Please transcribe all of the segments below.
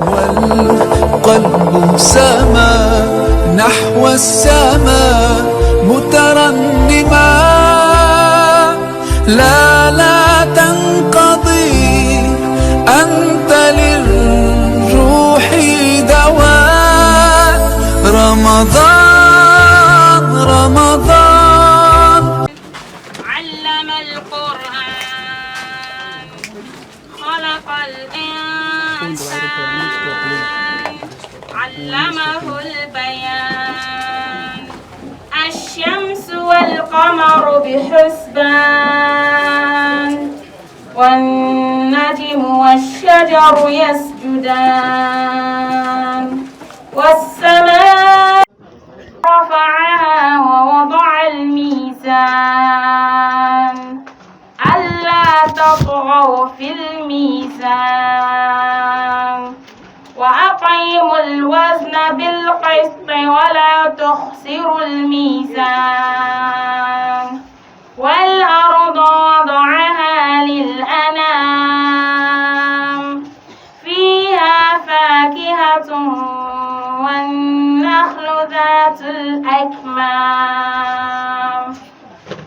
والقلب سما نحو السماء مترنما. لا لا تنقضي، أنت للروح دواء. رمضان رمضان. علم القرآن، خلق الإنسان، علمه البيان. الشمس والقمر بحسبان، والنجم والشجر يسجدان، والسماء رفعها ووضع الميزان، ألا تطغوا في الميزان، وأقيموا الوزن بالقسط ولا تخسروا الميزان، والأرض وضعها للأنام، فيها فاكهة والنخل ذات الأكمام،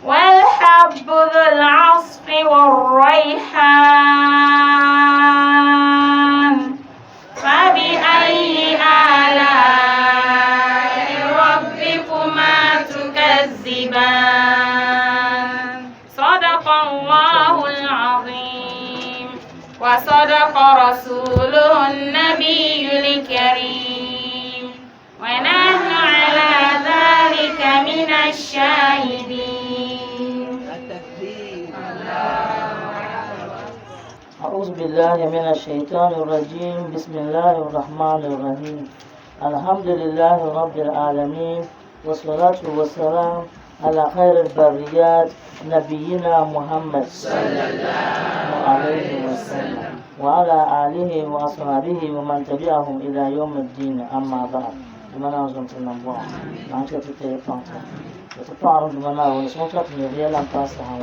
والحب ذو العصف والريحان، فبأي آلاء ربكما تكذبان؟ صدق الله العظيم، وصدق رسوله النبي الكريم، ونحن على ذلك من الشاهدين. أعوذ بالله من الشيطان الرجيم. بسم الله الرحمن الرحيم. الحمد لله رب العالمين، والصلاة والسلام على خير البريات نبينا محمد صلى الله عليه وسلم وعلى آله وأصحابه ومن تبعهم إلى يوم الدين. أما بعد، لمن أنزلت النبوة نعم تتفانتا وتفعل لمن ونسوك تنبيه لم تاسها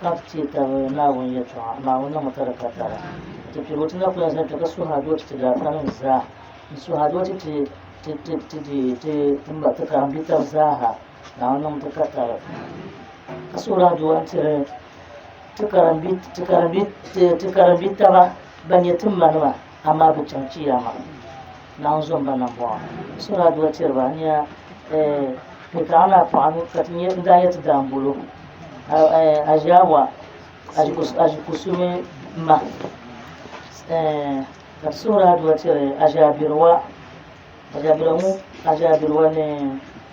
ka ti taba Naawuni yɛltɔɣa, Naawuni niŋmi ka di ka tara. Ti piligu ti na kuli yɛn zaŋ ka suhi adua ti ti daafanim zaa, n-suhi adua ti ti ti ti ti ti ti ti ma ti karimbitab zaaha, Naawuni niŋmi ti ka tara. Ka suhiri adua n-tiri ti karimbi ti karimbi ti ti karimbitaba ban nyɛ ti manima amaa bi chaŋ chiyaama. Naawuni zom ba nambɔɣu. N suhiri adua tiri ba, n-nya eh Pitaɣa naa paɣa ni ka ti nyɛ n daa nyɛ ti daambolo Aʒiawa Aʒikusumi ma ka ti suhuri aduwa tiri Aʒiabiriwa Aʒiabiriwa ŋun Aʒiabiriwa ni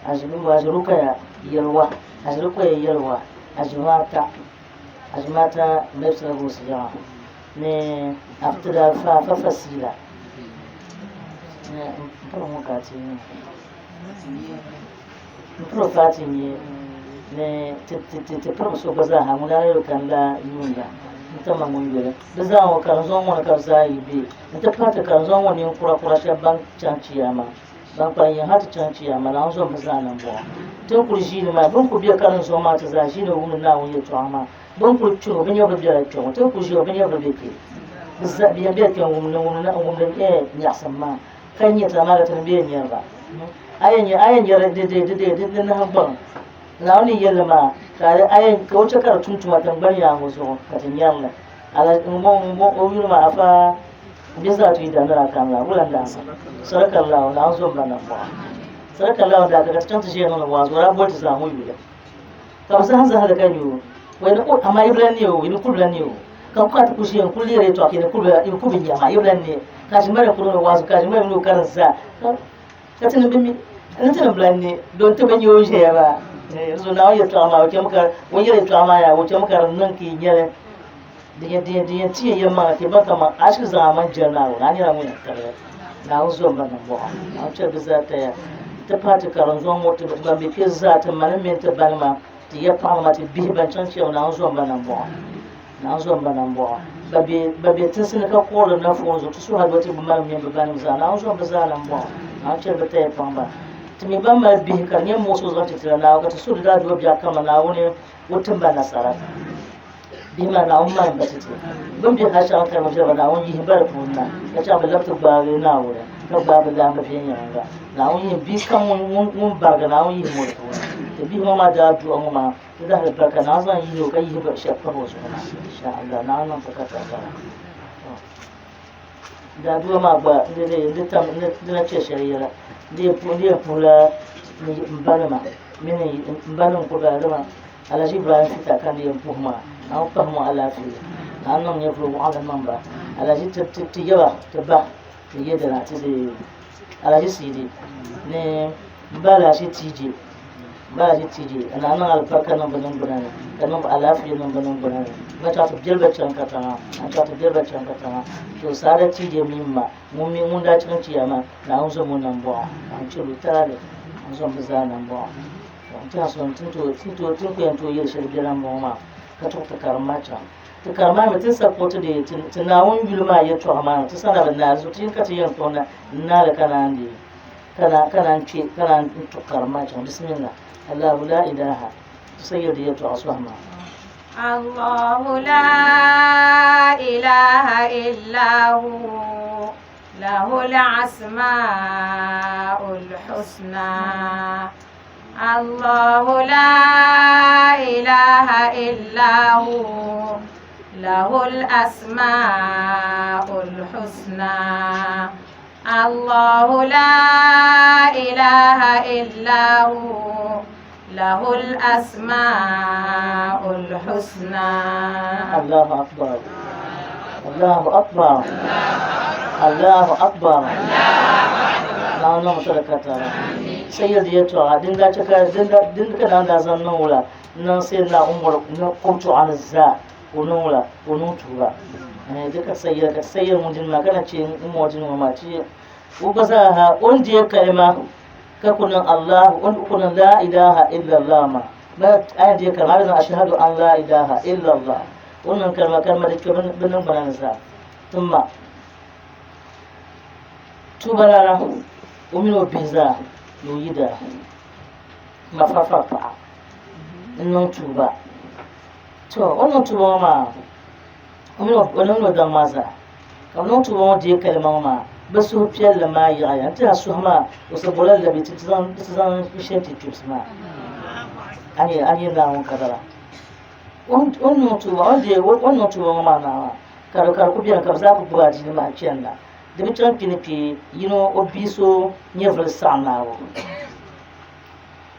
Aʒirukaya Yelwa Aʒirukaya Yelwa Aʒimaata Aʒimaata Mɛbisira Guusi yaŋa ni Ti daa Fafa Siila n piri ŋun ka ti N piri paati n-nyɛ ni ti pirigi so gba zaa ha ŋun daa yɛli ka n daa yuunda n-ti ma ŋun yuli di zaa ŋɔ karinzɔŋ ŋɔ ni ka bɛ zaa yi be nti pahi ti karinzɔŋ ŋɔ ninkura kura shɛba ban chaŋ chiyaama ban kpalim yiŋ hali ti chaŋ chiyaama Naawuni zom bɛ zaa nambɔɣu. Ti ni kuli ʒiini maa bɛ ni kuli be karinzɔŋ maa ti zaa ʒiini wumdi Naawuni yɛltɔɣa maa bɛ ni kuli kpi ŋɔ bɛ nyɛvili bela kpe ŋɔ ti ni kuli ʒiya ŋɔ bɛ nyɛvili be kpe bɛ zaa bɛ yɛn bela kpe n-wumdi nyaɣisim maa. Ka nyɛ ti amaa ka ti ni bee nyɛri ba. A yɛn nyɛ a yɛn nyɛri di di di di di di nahingbaŋ. Naawuni ni yɛli li maa ka a yɛn ka o chɛ ka di tum tuma tiŋgbani yaaŋa zuɣu ka ti nyɛri li. Ala ŋ-ŋɔ ŋ-ŋɔ o yuli maa afa bɛ zaa tu yi da nira kam la wula n-daa niŋ? Sadakallahu Naawuni zom ba nambɔɣu. Sadakallahu daa ka ka ti chaŋ ti ʒiya niŋdi waazu o daa boli ti zaa ŋɔ yuli. Ka bɛ zahim zahindi ka nya o. Wai ni o amaa yi bi lan ne o, yi ni kul bi lan ne o. Ka bɛ ti kul ʒiya n-kul lihiri yɛtɔɣa ka yi ni kul bi yi kul bi nya maa, yi bi lan ne. Ka ʒiŋmariba kul niŋdi waazu, ka ʒiŋmariba mini o karim zaa. Ka tinim bi mi ni tinim bi lan ne, don ti bi nya o ni ʒiya maa. Di zuɣu Naawuni yɛtɔɣa maa, o chɛmi ka o ni yɛli yɛtɔɣa maa yaa, o chɛmi ka di niŋ ka yi nya li. Din yɛn din yɛn din yɛn ti ya yɛlimaŋli ka yi baŋ kaman a shiri zaŋ a maŋ jɛli Naawuni, a nyɛla ŋun yɛn tabili Naawuni zom ba nambɔɣu. Naawuni chɛli bɛ zaa taya nti pahi ti karinzɔŋ ŋɔ ti ban be kpe zaa, ti manim mini ti banima, ti ya paɣinima, ti bihi ban chaŋ chiyabu, Naawuni zom ba nambɔɣu. Naawuni zom ba nambɔɣu. Ban be ban be tinsi ni ka kuɣiri li na foon zuɣu, ti suhi adua ti bɛ manim mini bɛ banim zaa, Naawuni zom bɛ zaa nambɔɣu. Naawuni chɛli bɛ taya paŋ ba. Ti mi ban mali bihi ka di nyɛ muɣisigu zaŋ ti tila Naawuni, ka ti suhiri daadua biɛɣu kam na Naawuni o tim ba nasara. Bihi maa Naawuni maa m-ba ti ti. Bɛ ni be hal shɛŋa karima viɛla ba Naawuni yihi ba di puuni na, ka chaŋ bɛ labi ti gbaagi Naawuni, ka gbaai bɛ laamba viɛnyɛliŋga. Naawuni yihim bia kam ŋun barigi Naawuni yihim o di puuni. Ti bihi ŋɔ maa daa duɣi ŋɔ maa ti dahili barika Naawuni zaŋ yihi o ka yihi shɛba pahi o zuɣu na. Insha Allah Naawuni niŋ ti ka tari bara. Daa duɣi maa gba n di tam di na chɛ shɛli yɛla n di yɛn puhila n banima mini n banim ku bala dama Alhaji Ibrahim Fita ka n di yɛn puhi maa Naawuni kpahim o alaafee ka a niŋ nyɛvuli waɣinli niŋ ba Alhaji ti yaba ti ba ti yɛ dina ti Alhaji Sidi ni n ba Alhaji TJ n ba Alhaji TJ ka Naawuni niŋ alibarika niŋ bɛ niŋgbuna ni ka niŋ alaafee niŋ bɛ niŋgbuna ni n chaŋ ti biɛli ba chaŋ katiŋa n chaŋ ti biɛli ba chaŋ katiŋa to Saada TJ mini m ma ŋun mi ŋun daa chaŋ ti ya maa Naawuni zom o nambɔɣu ka n chɛri o taali n zom bɛ zaa nambɔɣu n tɛha so ti ni ku yɛn tooi yɛli shɛli biɛla m-bɔŋɔ maa ka tuɣi ti karim maa chaŋ ti karim maa mi ti ni sapoti di ti Naawuni yuli maa yɛltɔɣa maa ni ti sani bi naai zuɣu ti yini ka ti yɛn kpuɣi n-naali ka naan deei ka naan kpe ka naan tuɣi karim maa chaŋ bisimila Allahu la ilaha ti sa yɛli di yɛltɔɣa sɔhi maa. Allahu la ilaha illa hu lahul asmaul husna. الله لا إله إلا هو له الأسماء الحسنى الله لا إله إلا هو له الأسماء الحسنى الله أكبر الله أكبر الله أكبر Naawuni niŋ sadaka tara sayyid yɛltɔɣa din daa chɛ ka din ka naan daa zaŋ niŋ wula niŋ sayyidina Umar ni kurtuɣa ni zaa ka o niŋ wula ka o niŋ tuuba di ka sayyid ka sayyid ŋun dini maa ka na chɛ n mɔɔ dini ŋɔ maa ti o gba zaa ha o ni deei kalima ka ku niŋ Allah o ni ku niŋ la ilaha illallah maa ma a yɛn deei kalima a ni niŋ ashhadu an la ilaha illallah o ni niŋ kalima kalima di kpɛ bi niŋgbuna ni zaa timma Tuuba lana o mini o bihi zaa ni o yidana ma fafa paɣa n niŋ tuuba to o ni niŋ tuuba ŋɔ maa o mini o daŋ maa zaa ka bi niŋ tuuba ŋɔ deei kalima ŋɔ maa bi suhupiɛlli maa yaɣaya n tiɛha suhu maa o sabola labi ti zaŋ shɛli ti kpibisi maa a ni nyɛ Naawuni kadara o ni niŋ tuuba ŋɔ maa naa ka di ka di ku beni ka bɛ zaa ku gbubi adiini maa chani la di bi chaŋ kpini kpee yino o bia so nyɛvuli saɣim naabu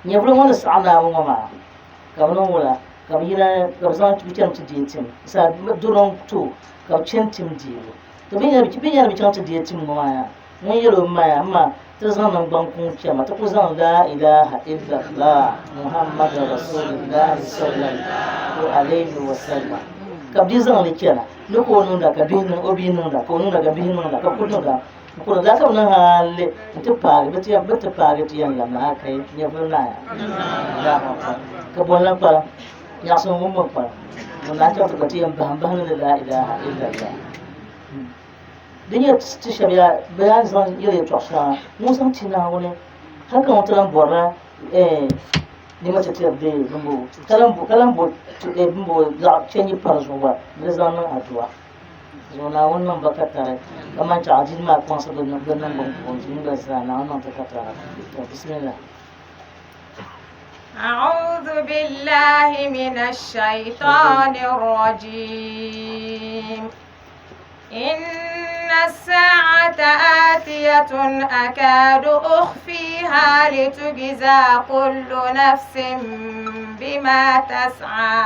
nyɛvuli ŋɔ ni saɣim naabu ŋɔ maa ka bɛ niŋ wula ka bɛ yina ka bɛ zaŋ bɛ chani ti deei tim sa doro n-to ka bɛ chani tim deebu to bɛ yɛn bi chaŋ ti deei tim ŋɔ maa yaa ŋun yɛl o ma yaa m-ma ti zaŋ naŋgban kuŋ chama ti ku zaŋ laa ilaha illallah muhammadu rasulillahi sallallahu alayhi wa sallam ka bia zaŋ li chana ni ka o niŋda ka bihi niŋ o bia niŋda ka o niŋda ka bihi niŋda ka ku niŋda n kuri daa ka bi niŋ hali n ti paagi bi ti bi ti paagi ti yɛn labina ha kai nyɛvuli naaya Allahu akbar ka bɔn lan kpalim nyaɣasim ŋun bi kpalim ŋun naan chaŋ ti gba ti yɛn bahim bahim ni la ilaha illallah Di nyɛ ti shɛba yaa bɛ yaa zaŋ yɛli yɛltɔɣa shɛŋa ŋun zaŋ ti Naawuni hali ka ŋun ti lan bɔrila nima ti ti bee bimbo ka lan bo ka lan bo bimbo zaɣ chɛnji pa di zuɣu gba ni di zaŋ niŋ aduwa zuɣu Naawuni niŋ ba katari ka man chaɣ adiini maa kpaŋsi bɛ niŋgbuŋ puuni ti mini ba zaa Naawuni niŋ ti katari to bisimila. أعوذ بالله من الشيطان الرجيم إن الساعة آتية أكاد أخفيها لتجزى كل نفس بما تسعى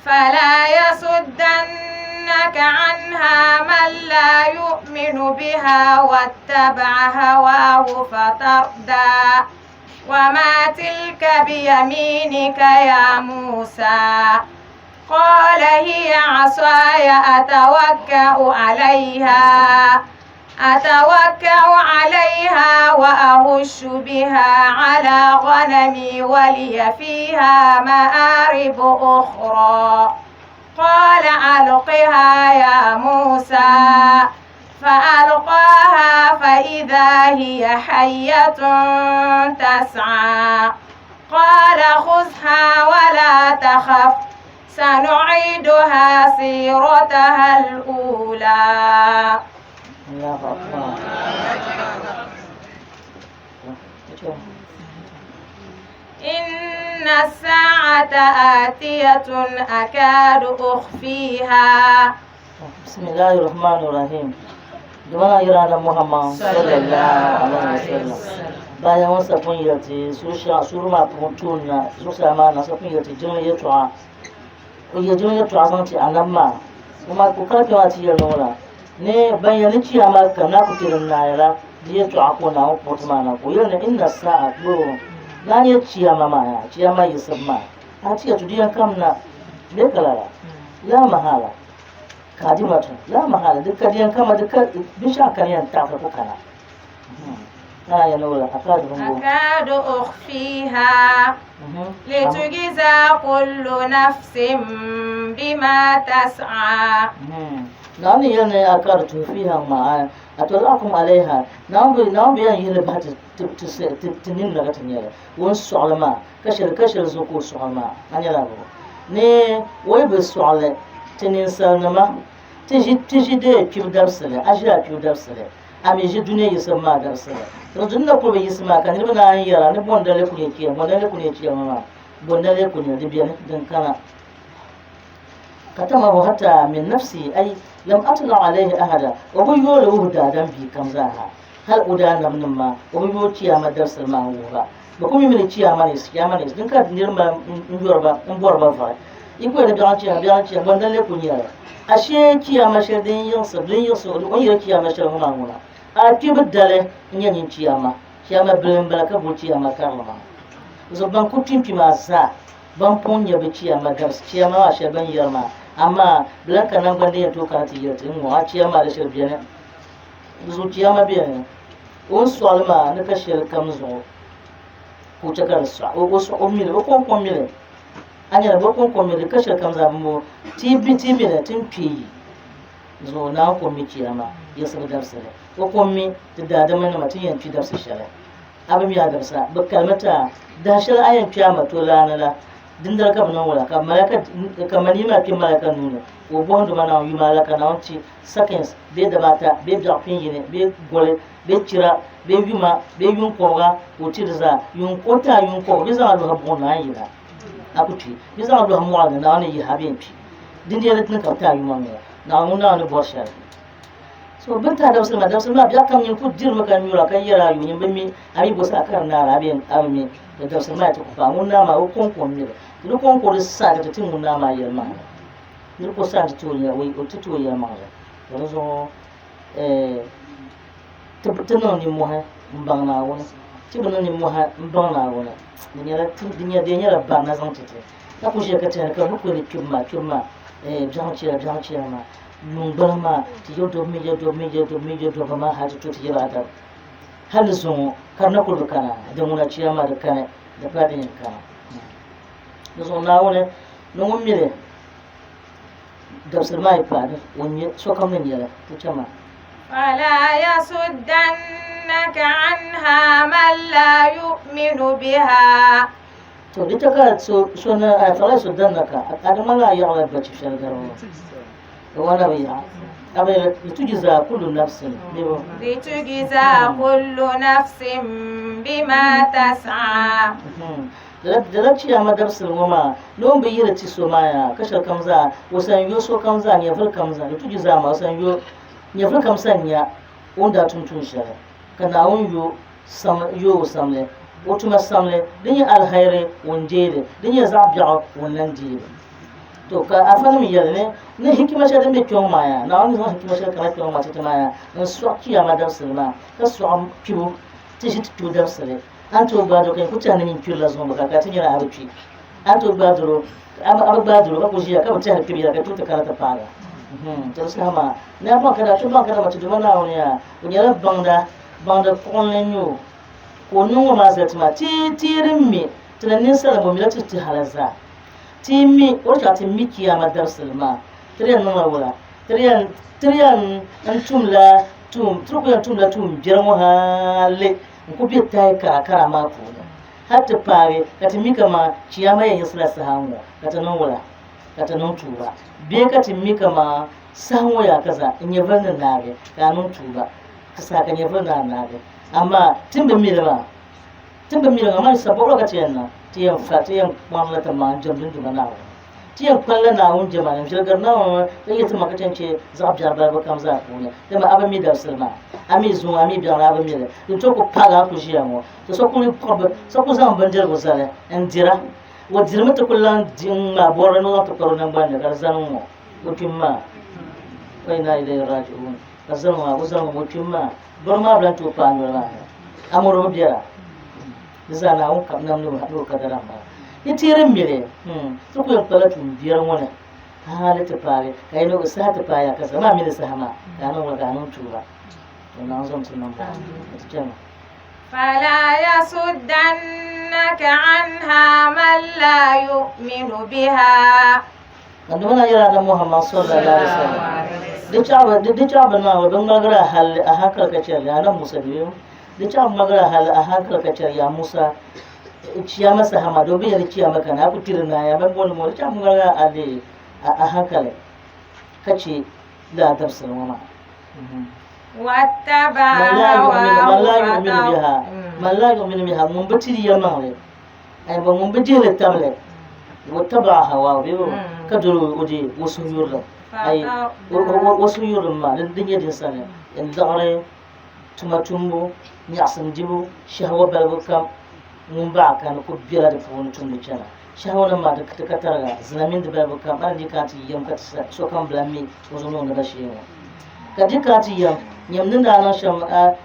فلا يصدنك عنها من لا يؤمن بها واتبع هواه فتردى وما تلك بيمينك يا موسى قال هي عصاي أتوكأ عليها أتوكأ عليها وأهش بها على غنمي ولي فيها مآرب أخرى قال ألقها يا موسى فألقاها فإذا هي حية تسعى قال خذها ولا تخف سنعيدها سيرتها الأولى. الله أكبر. إن الساعة آتية أكاد أخفيها. بسم الله الرحمن الرحيم. Dumana yirana Muhammad sallallahu alaihi wasallam. Bayan ŋun sapun yɛlti suri maa puuni tuun na zuɣusaa maa na sapun yɛlti jiŋli yɛltɔɣa. O yɛ jiŋli yɛltɔɣa zaŋ ti anabi maa. O maa o kana kpɛ maa ti yɛli ŋɔ la ni ban yɛli ni chiyaama kam na ku ti din naaya la di yɛltɔɣa ka o Naawuni kpuɣi ti maa na ka o yɛli ni inna sa'a gboo naan yɛ chiyaama maa yaa chiyaama yiɣisibu maa a ti yɛlti di yɛn kam na bee ka lala la mahala kadimatu la mahala di ka di yɛn kama di ka binshɛɣu kani yɛn taɣi ku kana kana yɛn wala akadu bungo. أكاد أخفيها لتجزى كل نفس بما تسعى. Naawuni yɛli ni akadu tufiha ma atalakum alaiha Naawuni bi yɛn yihili bahi ti nini na ka ti nyɛli o ni sɔɣili maa ka shɛli ka shɛli zuɣu ka o sɔɣili maa a nyɛla bɔ ni o yi bi sɔɣili ti ninsalinima ti ʒi deei kpibu dabisili a ʒila kpibu dabisili a mi ʒi dunia yiɣisibu maa dabisili to dini na kuli bi yiɣisi maa ka niriba naan yɛra ni bondali ku nyɛ chiya bondali ku nyɛ chiya maa bondali ku nyɛ di beni din kana katamahu hatta min nafsi ay lam atla alayhi ahada o bi yooli wuhi daadam bia kam zaaha hali o daa namnim maa o bi yooi chiyaama dabisili maa n-wuhi ba bɛ ku mi mi ni chiyaama ni yiɣisi chiyaama ni yiɣisi din ka niriba mali n-yɔri ba m-bɔri ba vari yi ku yɛli biɛɣu chiyaama biɛɣu chiyaama bondali ku nyɛli ashee chiyaama shɛli din yiɣisi din yiɣisi o ni yɛli chiyaama shɛli ŋɔ maa ŋuna a kpibu dali n-nyɛ nyin chiyaama chiyaama bili m-bala ka bo chiyaama karili maa zuɣu ban ku kpimkpi maa zaa ban pun nyɛ bɛ chiyaama dabisi chiyaama maa shɛli bɛ ni yɛri maa amaa bɛ lahi ka naŋgbani din yɛn tooi kana ti yɛli ti n-ŋɔ a chiyaama maa di shɛli beni di zuɣu chiyaama beni o ni sɔɣili maa ni ka shɛli kam zuɣu ka o chɛ ka di sɔɣi o mili o kɔŋko mili a nyɛla bɛ kɔŋko mili di ka shɛli kam zaa m-bɔŋɔ ti bi ti mili ti ni kpe yi zuɣu Naawuni ko mi chiyaama yiɣisibu dabisili o ko mi ti daadamanima ti ni yɛn kpi dabisi shɛli a bi mi a dabisa bɛ kalimi ti a dahin shɛli a yɛn kpi a ma tolaani la dindali ka bɛ niŋ wula ka malaka ka manii maa kpe malaka nuu ni ka o bɔhindi ma Naawuni yuma la ka Naawuni ti seconds bee daba ata bee biɛɣu pin yini bee goli bee chira bee yuma bee yuun kɔbiga ka o ti di zaa yuun o ti a yuun kɔbiga bee zaŋ a lɔhi buɣim ni a ni yina a ku kpi bee zaŋ a lɔhi mɔɣili ni Naawuni ni yihi a bee n-kpi dindali ni ka bɛ ti a yuma ŋɔ Naawuni ŋun Naawuni ni bɔri shɛli So bɛ ni tahi dabisili maa, dabisili maa biɛɣu kam nyin ku dirimi ka nyura ka yɛra ayo nyin bi mi, a mi bo saha ka di naara a bee a bi mi, to dabisili maa yi ti ku paai ŋun naa maa o kɔŋko m-mi li. Ti di kɔŋko di saha ka ti ti ŋun naa maa yɛlimaŋli. Nir ku saha nti ti o ti ti o yɛlimaŋli. To di zuɣu ti ti niŋ nimmɔhi m-baŋ Naawuni. Ti bi niŋ nimmɔhi m-baŋ Naawuni, di nyɛla ti di nyɛ di nyɛla barina zaŋ ti ti. Ka ku ʒiya ka tɛhiri ka bɛ kuli ni kpibu maa kpibu maa biɛɣu chɛya biɛɣu chɛya maa. Yuun gbaliŋ maa ti yɛ dɔbba mini yɛ dɔbba mini yɛ dɔbba mini yɛ dɔbba maa hal ti to ti yɛba Adam. Hal ni zuŋɔ ka di na kul bi kana, din ŋuna chiya maa di kani, di pala din yɛn kana. Di zuɣu Naawuni ni ŋun mi li dabisili maa yi paai ni o nya sokam ni nya li, ti chɛ maa. فلا يصدنك عنها من لا يؤمن بها. To di chɛ ka so so ni a fala yasuddannaka a di ŋmanila a yaɣila bachi shɛli gari ŋɔ. Di ŋmanila bi yaɣa. A bi yɛli litujza kullu nafsin bee bɔ? Litujza kullu nafsin bima tas'a. Lala chiyaama dabisili ŋɔ maa ni o ni bi yihiri ti so maa yaa ka shɛli kam zaa o san yo sokam zaa nyɛvili kam zaa litujza maa o san yo nyɛvili kam san nya o ni daa tum tuun shɛli ka Naawuni yo yo o samli, o tuma samli, din nyɛ aliheri ŋun deei li, din nyɛ zaɣ biɛɣu ŋun lan deei li. To ka afanim yɛli ni, ni hikima shɛli din be kpe ŋɔ maa yaa, Naawuni ni zaŋ hikima shɛli kana kpe ŋɔ maa ti ti maa yaa, n-sɔɣi Chiyaama dabisili maa, ka sɔɣi kpibu, ti ʒi ti kpibu dabisili. A ni tooi gbaai doro ka yi ku tɛhi ni nyin kpirila zuŋɔ bɔ ka ka ti nyɛla a bi kpi. A ni tooi gbaai doro, a bi gbaai doro ka ku ʒiya ka bi tɛhiri kpibu yɛla ka kpibu ti kana ti paagi a. To di saha maa, ni a baŋ ka daa, ti baŋ kadama ti Duuma Naawuni yaa, o nyɛla baŋda. Baŋdi kuɣinli n-nyɛ o, ka o niŋ o maa zali ti maa. Ti ti di mi, ti ni ninsalinim o mila ti ti hala zaa. Ti mi, o di chaɣ ti mi Chiyaama dabisili maa, ti di yɛn niŋla wula? Ti di yɛn, ti di yɛn n-tumla tuun, ti di ku yɛn tumla tuun biɛri ŋɔ hali n-ku be tahi karakara maa puuni hal ti paagi ka ti mi kaman Chiyaama yɛn yiɣisila saha ŋ-ŋɔ, ka ti niŋ wula? ka ti niŋ tuuba bee ka ti mi kaman saha ŋɔ yaa ka zaa n nyɛvili ni naagi ka a niŋ tuuba ka saha ka nyɛvili ni a naagi amaa ti ni bi mi li maa ti ni bi mi li maa amaa sabɔɣili ka ti yɛn niŋ ti yɛn fa ti yɛn kpaŋla ti maŋ n-jɛm dunduma Naawuni ti yɛn kpanila Naawuni jɛma ni n-viɛlgiri Naawuni ka yɛ ti maŋ ka chɛ n-chɛ zaɣ biɛri balibu kam zaa puuni dama a bi mi dabisili maa a mi zuŋɔ a mi biɛɣuni a bi mi li din tooi ku paagi a ni ku ʒiya ŋɔ to so ku kpuɣi bi so ku zaŋ bindirigu zali n-dira o dirimi ti ku lan di n-ŋmaai bɔrili ni o zaŋ ti kpari o naŋgbani ni ka di zani ŋ-ŋɔ o kpimi maa wa inna ilayhi raji'un ka zani ŋɔ o zani ŋɔ o kpimi maa bɔri maa bi lan tooi paai noli maa ni amɔri bi bela di zaa Naawuni ka nam ni o kadara m-bala yi teeri mili ti ku yɛn kpala tuun biɛri ŋɔ ni hali ti paagi ka yi ni saha ti paai ya ka saha maa mini saha maa ka a niŋ wula ka a niŋ tuuba to Naawuni zom ti niŋ bɔŋɔ ti chani. فلا يصدنك عنها من لا يؤمن بها Ka di mana yɛla Annabi Muhammad sallallahu alaihi wasallam di chaɣ di chaɣ bini maa bi ŋmagira hali a hankali ka chɛri ya Annabi Musa bee di chaɣ bi ŋmagira hali a hankali ka chɛri ya Musa chiyama saha maa doo bi yɛli chiyama kana a ku tiri naaya bin bɔni ŋɔ di chaɣ bi ŋmagira hali a hankali ka chɛ lala dabisili ŋɔ maa. واتبع Man laa هواه yu'minu biha man laa yu'minu biha ŋun bi tiri yɛlimaŋli Ai ba ŋun bi dihili tabili wattaba'a hawaahu bee ka doli o di o suhuyurilim ai o suhuyurilim maa din nyɛ din sani n liɣiri tuma tumbu nyaɣisim dibu shɛhawa balibu kam ŋun baɣa kani ku bela di puuni tumdi chana shɛhawanim maa di ka tariga zina mini di balibu kam a ni di kana ti yɛm ka ti sokam bi lahi mi o zuɣu ni o naba shee ŋɔ ka di kana ti yɛm nyam ni daa niŋ shɛm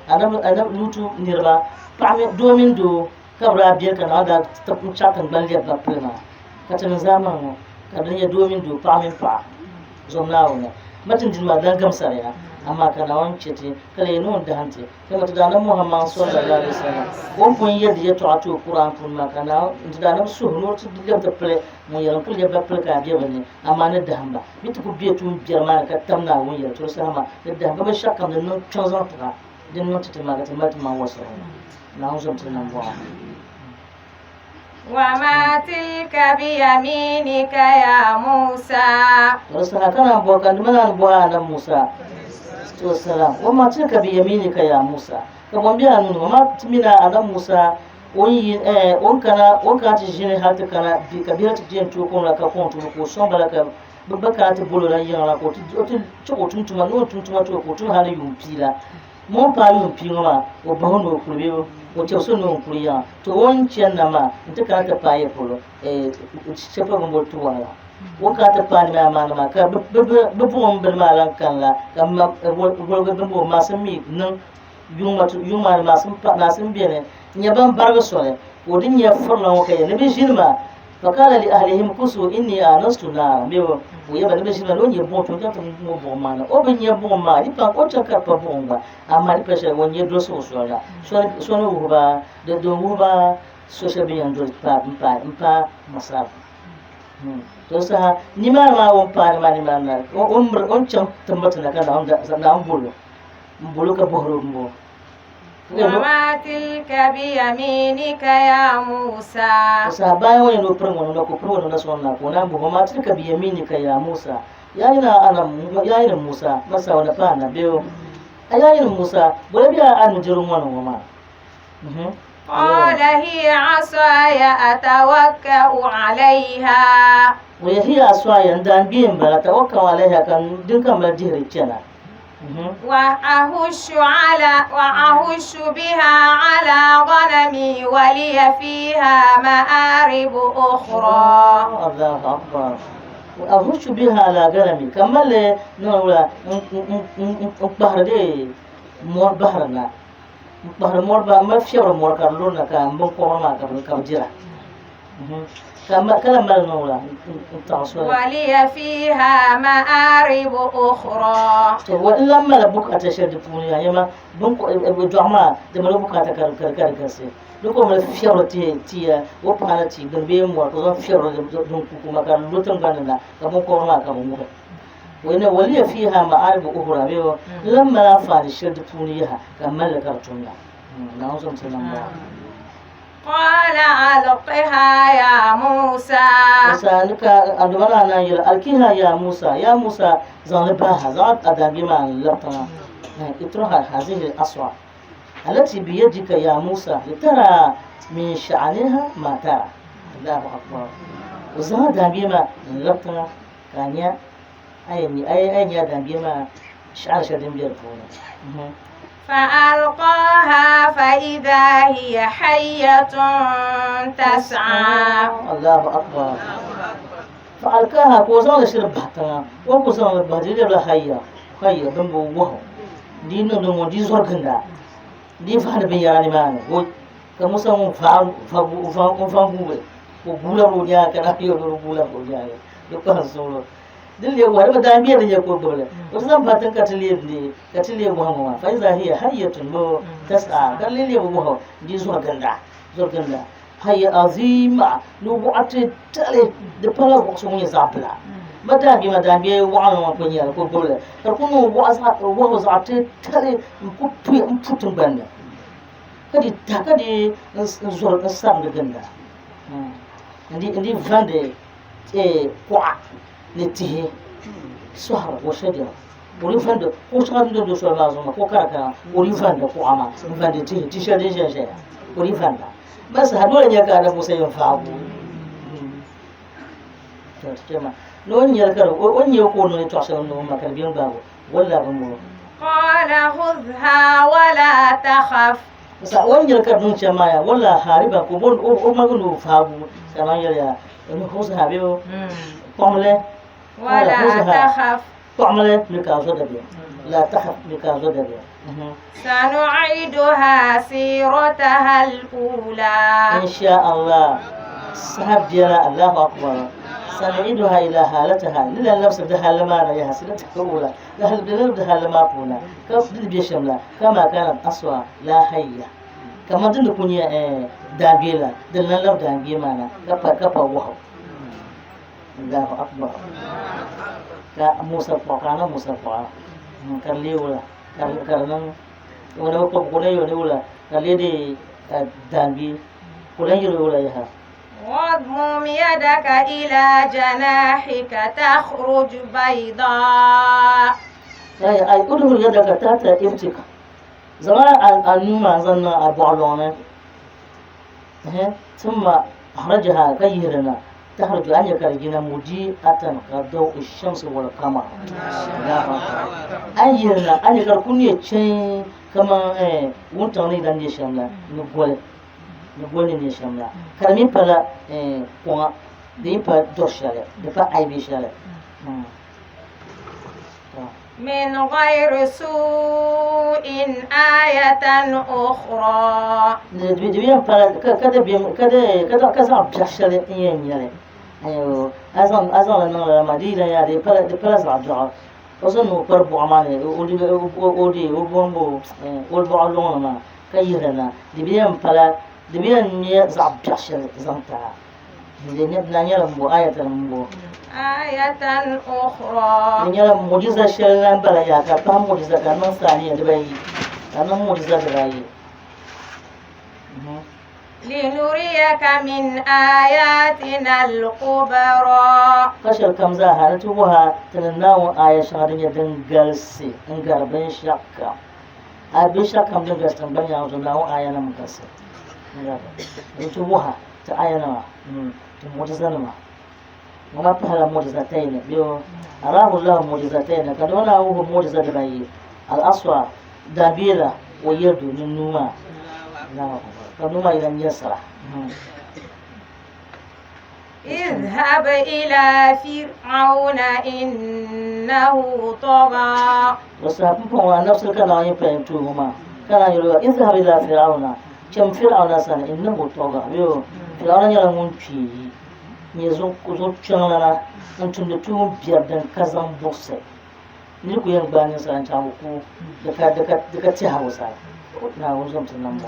anabi Lutu niriba paɣa doo mini doo Ka bɛ daa beni ka Naawuni daa chaɣ tiŋgbani lɛbi ba pili maa, ka ti niŋ zaamani ŋɔ, ka di nyɛ doo mini doo, paɣa mini paɣa zom Naawuni. Ma ti ni dini maa di lan gamsari ya, amaa ka Naawuni chɛ ti ka leei ni o ni dahim ti. Dama ti Daanab Muhammad sallallahu alaihi wasallam o ni pun yɛli di yɛtɔɣa ti o Kur'an puuni maa, ka Naawuni ti Daanab suhi ni o ti lɛbi ti pili ŋun yɛli n-kuli lɛbi ba pili ka a be bɛ ni, amaa ni dahim ba. Bɛ ti ku be tuun biɛri maa ni ka tam Naawuni yɛli ti o saha maa, ni dahim ba binshɛɣu kam din niŋ kpiɔŋ zaŋ ti ba. Din niŋ ti ti maa ka ti mali ti maŋ wasiri ŋɔ. Naawuni zom ti nambɔɣu. وما تلك بيمينك يا موسى To di saha ka naan bɔhi ka nima naan bɔhi Annabi Musa to salam وما تلك بيمينك يا موسى ka bɔn be a nuu ni ŋɔ maa ti mina Annabi Musa o ni yi eh, o ni kana o ni kana ti ʒini hali ti kana bi ka bihi ti yɛn tooi kom la ka kom tooi ka o sɔŋ ba la ka bɛ ba kana ti boli o la yiŋa la ka o ti o ti chɛ ka o tum tuma ni o ni tum tuma ti o ka o tum hali yuun pia la Ŋun paai yuun pia ŋɔ maa, o bahi o ni o kuli bee o chɛbisi o ni o kuli yiŋa. To o ni chani na maa nti kana ti paai ya polo, shɛli polo bɛ ni boli Tuwaŋ la. O ni kana ti paai nimaani maa ni maa ka bɛ buɣim bini maa lan kani la ka woligi bini bɔŋɔ maasim mi niŋ yuŋ maa ni maasim beni n-nyɛ ban barigi soli ka o di nya furila ŋɔ ka yɛli ni bɛ ʒini maa. Faqala li ahlihim kusu inni anastu naara bɛ o yɛba ni bɛ ʒini maa ni o nya buɣim to n chaŋ ti ŋɔ buɣim maa ni o bi nya buɣim maa di pa o chaŋ ka di pa buɣim gba amaa di pa shɛli o nya dolisigu soli la so ni wuhi ba din wuhi ba so shɛli bɛ ni yɛn doli m-paai masaafu to saha nimaani maa o ni paai nimaani nimaani na o ni chaŋ ti miriti na ka Naawuni boli o m-boli o ka bɔhiri o m-bɔŋɔ وما تلك بيمينك يا موسى Musa bayan wani no pirin wani ko pirin wani na sonna ko na bu ma tilka bi yaminika ya Musa ya ina ana ya ina Musa masa wani pa na biyo a ya ina Musa bole biya anu jirun wani wama قال هي عصاي أتوكأ عليها wa hiya aswaya ndan biyin bala tawakkal alaiha kan dinkan bala dihiri chana وأهش على وأهش بها على غنمي ولي فيها مآرب أخرى الله أكبر أهش بها على غنمي كمال نولا n kpahiri de mɔri bahiri na n kpahiri mɔri ba n mali fiɛbiri mɔri ka di lurina ka n binkɔbiri maa ka bi dira Ka lahi mali niŋ wula n-taɣi soli. Waliya fiiha ma'aaribu ukhra. To wa n lahi mali bukaata shɛli di puuni yaa nyɛma dɔɣu maa di mali bukaata ka di ka di galisi. Di ko mali fiɛbiri tihi tia o paɣa ni tia gbuni bee mɔri ka o zaŋ fiɛbiri din ku kuma ka di lu tiŋgbani ni na ka binkɔbiri maa ka bɛ ŋubi. Waliya fiiha ma'aaribu ukhra bee n lahi mali anfaani shɛli di puuni yaha ka m mali li ka di tumda. Naawuni zom ti nam bɔŋɔ. قال ألقها يا موسى. Musa ni ka adama la na yɛli alkiha ya Musa, ya Musa, zaŋ li baha, zaŋ a daanbia maa n labi tiŋa. اطرح هذه العصا التي بيدك يا موسى لترى من شأنها ما ترى. الله أكبر. Zaŋ daanbia maa n labi tiŋa ka a nya a yɛn nya daanbia maa shɛhira shɛli din bɛ di puuni. فألقاها فإذا هي حية تسعى. الله أكبر. فألقاها ka o zaŋ li shiri bahi tiŋa, o ni ku zaŋ li bahi di lebila hayya hayya din bi wahu di niŋdi ŋɔ di zɔri ginda di vahindi binyɛra nimaani wo ka Musa ŋun va guugi o guula o nyaanga ka na yɛli o guula o nyaanga di kpahi suɣulo din leei wahi di bi daanbia din nyɛ ka o gbubili o ti zaŋ bahi tiŋ ka ti leei ka ti leei wahu ŋɔ maa fa iza hiya hayyatun bo tas'a ka li leei wahu di zɔri ginda zɔri ginda hayya azima ni waɣa ti tali di pala waɣaso ŋun nyɛ zaɣ bila ba daanbia maa daanbia waɣanli ŋɔ ku nyɛla ka o gbubili ka di ku niŋ wahu zaɣ ti tali n ku pu n pu tingbanni ka di ta ka di n zɔri n sabindi ginda n di vandi kuɣa ni tihi sɔhiri wa shajara o di vandi kuɣu shɛŋa din do soli maa zuɣu maa kuɣu kara kara o di vandi kuɣa maa n vandi tihi ti shɛli din ʒɛn ʒɛya o di vanda bas ha dole nyɛ ka Adamu Musa yɛn faagu to ni o nyɛli ka o nyɛ ka o niŋ yɛltɔɣa shɛli niŋ ma ka di bɛ n gbaagu wala bin bɔŋɔ. قال خذها ولا تخف. Sa o nyɛli ka di niŋ chɛni maa ya wala hariba ka o mali ni o faagu ka man yɛli ya ni khuzha bɛ o kpaɣamli ولا تخف. Kpaɣamli ni ka a zo dabiɛm la takhaf ni ka a zo dabiɛm. سنعيدها سيرتها الأولى. إن شاء الله saha biɛla. Allahu akbar. سنعيدها إلى حالتها للا نفس ده لما لا سيرتها الأولى ده لما قولا كيف بيشملا كما كانت أسوأ لا حية كما دل كوني دابيلا دل لو دابي معنا كفا كفا وهو. الله أكبر. ka Musa kana Musa fa kan leewla kan wala ko ko le wala kan le de dambi ko le wala ya. واضمم يدك إلى جناحك تخرج بيضاء. أي أي ادخل يدك تحت إبتك زمان النوم زلنا أبو ثم أخرجها غيرنا تخرج أن يكرجنا مضيئة كضوء الشمس والقمر. أن يرنا أن يكركون يتشين كما وانتوني لن يشملا نقول نقول نشملا كرمين بلا قوة دين با دوشالة دفع أي بيشالة. من غير سوء آية أخرى. دبيان بلا كذا بيم كذا كذا كذا بيشالة إيه يعني أيوه أظن أظن أن المدينة يعني بلا بلا زعجة أظن قرب عماني ودي ودي وبومبو والبعلون ما كيرنا دبيان بلا دبيان مية زعب بيشالة زنتا دنيا لمبو آية لمبو آية أخرى. دنيا معجزة شلنا بلا يا كم معجزة كم ثانية دبي كم معجزة دبي. لنريك من آياتنا الكبرى. فشل كم زاها نتوها تنناو آية شهرية دنجلسي انقربين شكا أبي شكا من دنجلس تنبني أو تناو آية نمكسر نتوها تآية نما معجزة نما وما بها معجزتين بيو أراه الله معجزتين كدونا هو معجزة دبي الأسوأ دابيرة ويدو ننوما نعم فنوما إلى يسرع. اذهب إلى فرعون إنه طغى. وسأبقى نفس الكلام يفهمتهما كان يقول اذهب إلى فرعون كم فرعون سنة إنه طغى بيو فرعون يلعون فيه يزوج زوج شغلنا أنتم تتوم بيردن كزام بوسة نيكو ينبغي سان تشاوكو دكا دكا دكا تهاوسا نعم وزوم تنام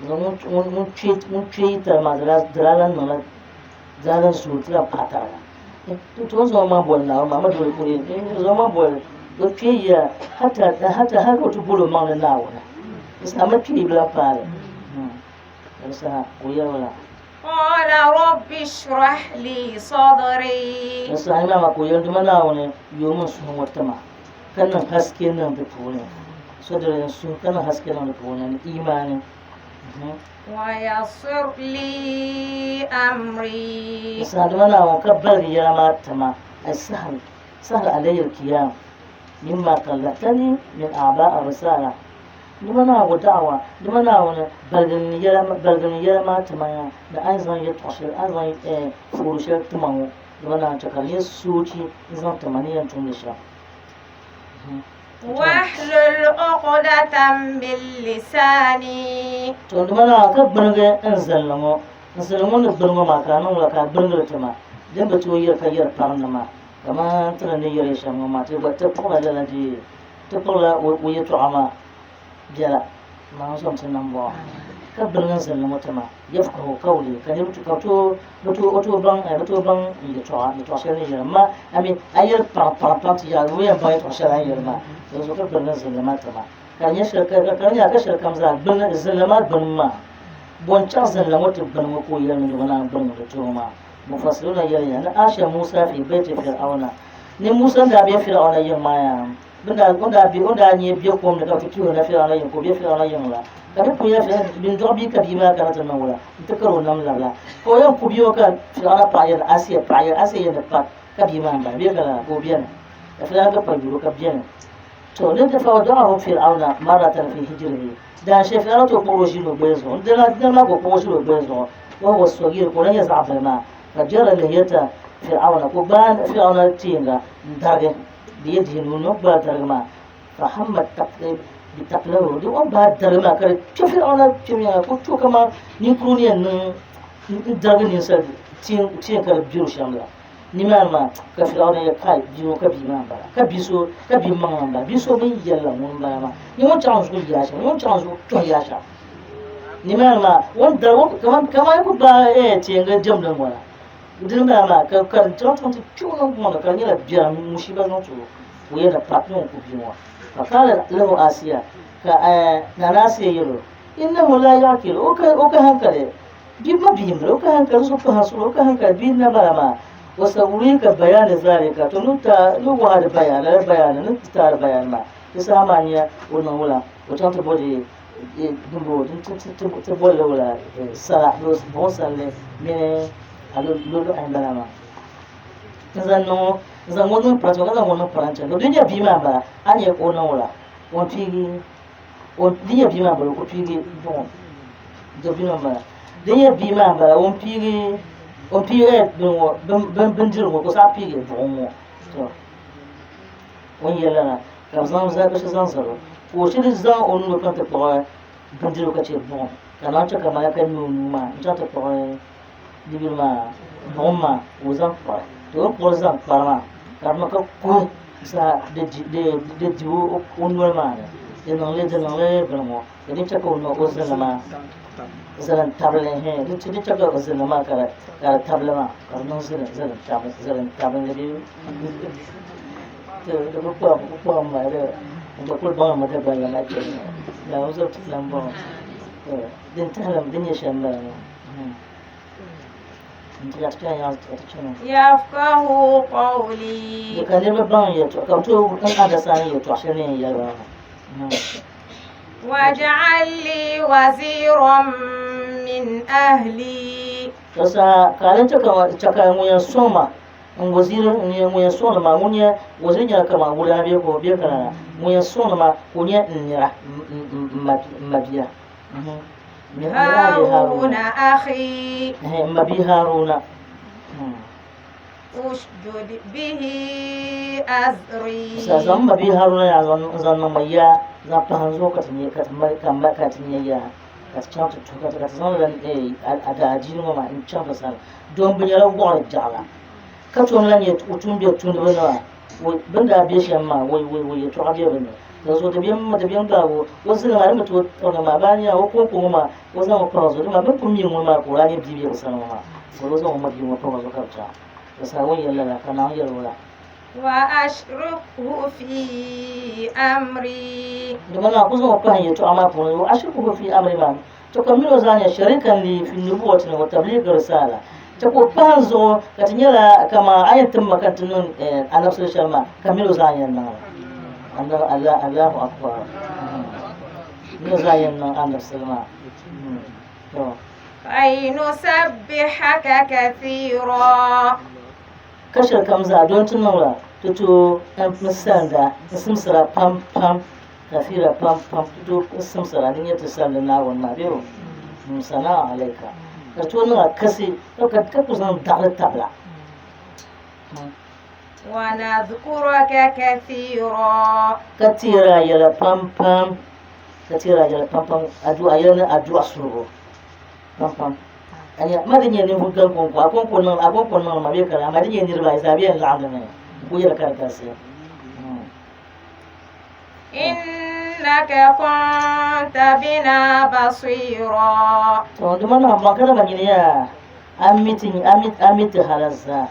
ŋun kpee tali maa di daa lan niŋla di daa lan zooi ti lan pahi taba to n zaŋ maa boli Naawuni maa ma doli kuli n zaŋ maa boli o kpee ya hata hata hali o ti boli o maŋli Naawuni Di saha ma kpee bi lahi paali. Di saha ka o yɛli ba la. قال رب اشرح لي صدري Di saha ni maa ka o yɛli Duuma Naawuni yoom n suhu ŋɔ tima ka niŋ haske niŋ di puuni. Sodiri n suhu ka niŋ haske niŋ di puuni ni imaani. ويسر لي أمري Di saha Duuma Naawuni ka baligi yɛla maa tima ay sahal sahal alayya al-qiyam mimma kallatani min a'ba' ar-risala. Duuma Naawuni da'wa Duuma Naawuni baligi n yɛla maa tima yaa ni a ni zaŋ yɛltɔɣa shɛli a ni zaŋ foori shɛli tima ŋɔ Duuma Naawuni chɛ ka di nyɛ soochi n zaŋ tima ni yɛn tumdi shɛm. واحلل عقدة من لساني To Duuma Naawuni ka gbinigi n zalli ŋɔ n zalli ŋɔ ni gbini ŋɔ maa ka a niŋ la ka a gbinigili tima din bi tooi yɛri ka yɛri parinima kamani ti ni ni yɛri shɛm ŋɔ maa ti gba ti kpuɣila lala dee ti kpuɣila o yɛltɔɣa maa biɛla maa n zom ti nambɔɣu ka gbinigi n zalli ŋɔ tima yafqahu qawli ka niriba ka tooi bi tooi o tooi baŋ bi tooi baŋ n yɛltɔɣa yɛltɔɣa shɛli ni yɛri ma ami a yɛri paŋ paŋ paŋ ti yaagi o yɛn baŋ yɛltɔɣa shɛli a ni yɛri maa di zuɣu ka gbinigi n zalli maa tima ka di nyɛ shɛli ka di nyɛla ka shɛli kam zaa gbini zilli maa gbini maa bɔ n-chaŋ zilli ŋɔ ti gbini ŋɔ ka o yɛli ni Duuma Naawuni gbini di ti o maa Mufassiruna yɛliya ni Asha Musa fi bayti Fir'auna ni Musa n daa be Fir'auna yiŋ maa yaa bɛ daa o daa be o daa nyɛ be kom ni ka bɛ ti pihi o na Fir'auna yiŋ ka o be Fir'auna yiŋ la ka di pun yɛli Fir'auna bin dɔɣi bia ka bia maa kana ti niŋ wula n-ti kari o nam labila ka o yɛn ku bia ŋɔ ka Fir'auna paɣa yɛli Asiya paɣa yɛli Asiya yɛli ni pa ka bia maa m-bala bee ka lala ka o beni ka Fir'auna gba pa yuri o ka beni To ni ti fawada'ahu Fir'auna marratan fi hijrihi daan shɛli Fir'auna tooi kpuɣi o ʒili o gbaya zuɣu n dina maa ka o kpuɣi o ʒili o gbaya zuɣu wa huwa saghir ka o lahi nyɛ zaɣ bili maa fa jarra lihiyata Fir'auna ka o gbaai Fir'auna teenga n darigi biyadihi nuu ni o gbaai darigi maa fa hamma bitaqlahu di o ni gbaai darigi maa ka di kpe Fir'auna kpem yɛŋa ka o to kamani ninkurigu ni yɛn niŋ n darigi ninsal teen ka di bɛ o shɛm la. Nimaani maa ka Firawuna yɛli, Kai, bia ŋɔ ka bia maa m-bala, ka bia so ka bia maŋ m-bala, bia so bɛ ni yɛli la ŋuni m-bala maa, nyɛ ŋun chaŋ n zuɣu yaai shɛm, nyɛ ŋun chaŋ n zuɣu tɔhi yaai shɛm. Nimaani maa, o ni dari o kaman kaman yi ku gbaai teeŋga jɛmdi ŋɔ la, dini m-bala maa ka ka di chaŋ chaŋ ti kpe o niŋgbuŋ ni ka di nyɛla biɛrim mushiiba zaŋ ti o, ka o yɛli ni pa, nyɛ ŋun ku bia ŋɔ. Fa qaala lahu Asiya, ka Nana Asiya yɛl o, Innahu laa yaqilu, o ka hankali. Bia ma bia m-bala, o ka hankali zuɣu pahi suɣulo, o ka hankali bia na bala maa. Wa sa'urika bayani zalika, to ni ta ni wahi di bayani, lala bayani ni ti taari bayani maa. Di saha maa nya o niŋ wula, o chaŋ ti boli dimbɔŋɔ, din ti ti ti boli li wula sala, buɣim salli mini a loluɣu m-bala maa. N zaŋ niŋ o, n zaŋ ŋɔ niŋ parante ka zaŋ ŋɔ niŋ parante ni. Di nyɛ bia maa m-bala, a ni nya ka o niŋ wula, o ni piigi o di nyɛ bia maa n bala o ku piigi buɣum dabino n bala di nyɛ bia maa n bala o piigi o piigi bini ŋɔ bindirigu ŋɔ ka o saɣa piigi buɣum ŋɔ to o ni yɛli lala ka bi zaŋ bi zaŋ zali o ka o shiri zaŋ o nuu kpaŋ ti kpuɣi bindirigu ka chɛ buɣum ka naan chɛ ka malaka nyɛ o nuu maa n chaŋ ti kpuɣi bibili maa buɣum maa ka o zaŋ kpuɣi to o ni kpuɣili zaŋ kpari maa ka di niŋ ka kuhi zaa di di o noli maa ni di niŋli bini ŋɔ ka din chɛ ka o zinli maa zilim tabili din chɛ ka o zinli maa ka di tabili maa ka di niŋ zilim tabili bee di bi kpahim maa di kuli baŋmi Dagbanli maa kpɛri maa n bɔŋɔ din tahili din nyɛ shɛm n bala maa. Yafqahu qawli. Ka niriba baŋ yɛltɔɣa ka bɛ tooi n understand yɛltɔɣa shɛli ni yɛn yɛli ba maa. Waj'al li waziran min ahli. To saha ka a lan chɛ ka ŋun yɛn sɔŋ ma n waziri ŋun yɛn sɔŋdi ma ŋun nyɛ waziri nyɛla kaman wulana bee ka o bee ka lala ŋun yɛn sɔŋdi ma ka o nyɛ n nira m mabia. Haruna akhi. M mabia Haruna. Ushdud bihi azri. Sa zaŋ m mabia Haruna yaa n zaŋ niŋ ma yaa zaŋ pahi n zuɣu ka ti nyɛ ka ti mali ka mali ka ti nyɛ yaa ka ti chaŋ ti tuhi ka ti ka ti zaŋ lala a daadiini ŋɔ maa n chaŋ bi sani domi bi nyɛla wɔɣiri jaɣila ka tom lahi nyɛ tuumbiɛ tumdiba nima bɛ ni daa be shɛm maa wai wai wai yɛltɔɣa be bɛ ni. Di zuɣu di bemi di bemi gbaagi o o zilli maa di mi tooi kpuɣi maa baa nya o konko ŋɔ maa o zaŋ o pahi o zuɣu dama bɛ ni pun mi ŋuni maa ka o daa nyɛ bia be bɛ sani ŋɔ maa ka o zaŋ o mabia ŋɔ pahi o zuɣu ka bɛ chaŋ. Di saha o ni yɛli lala ka Naawuni yɛli o la. وأشركه في أمري. Domin na ku zaŋ pahi yɛltɔɣa maa puuni wa ashirikuhu fi amri maa to ka mini o zaa nyɛ sharikan li fi nubuwati wa tablighi risala ta ko pahi zuɣu ka ti nyɛla kama a yɛn tim ma ka ti niŋ anabisili shɛli maa ka mini o zaa yɛn niŋ li. Allahu akbar, mini o zaa yɛn niŋ anabisili maa to. كي نسبحك كثيرا. Ka shɛli kam zaa don ti niŋla ti to n sanda n simsira pam pam, kathira pam pam, ti to n simsira ni nyɛ ti samdi Naawuni maa bee o sanaa alayka ka to niŋa kasi ka ku zaŋ daɣali tabila. ونذكرك كثيرا. Ka teera yɛla pam pam, ka teera yɛla pam pam, adua yɛla ni adua surugu pam pam. Anya ma di nyɛ ninvuɣu gaŋ konko a konko niŋ a konko niŋ ma bee kala ma di nyɛ niriba ayi zaa bɛ yɛn laɣim mi n ku yɛli ka di galisi. إنك كنت بنا بصيرا. To duma na ma kada ma nyini ya amiti amit amiti halazza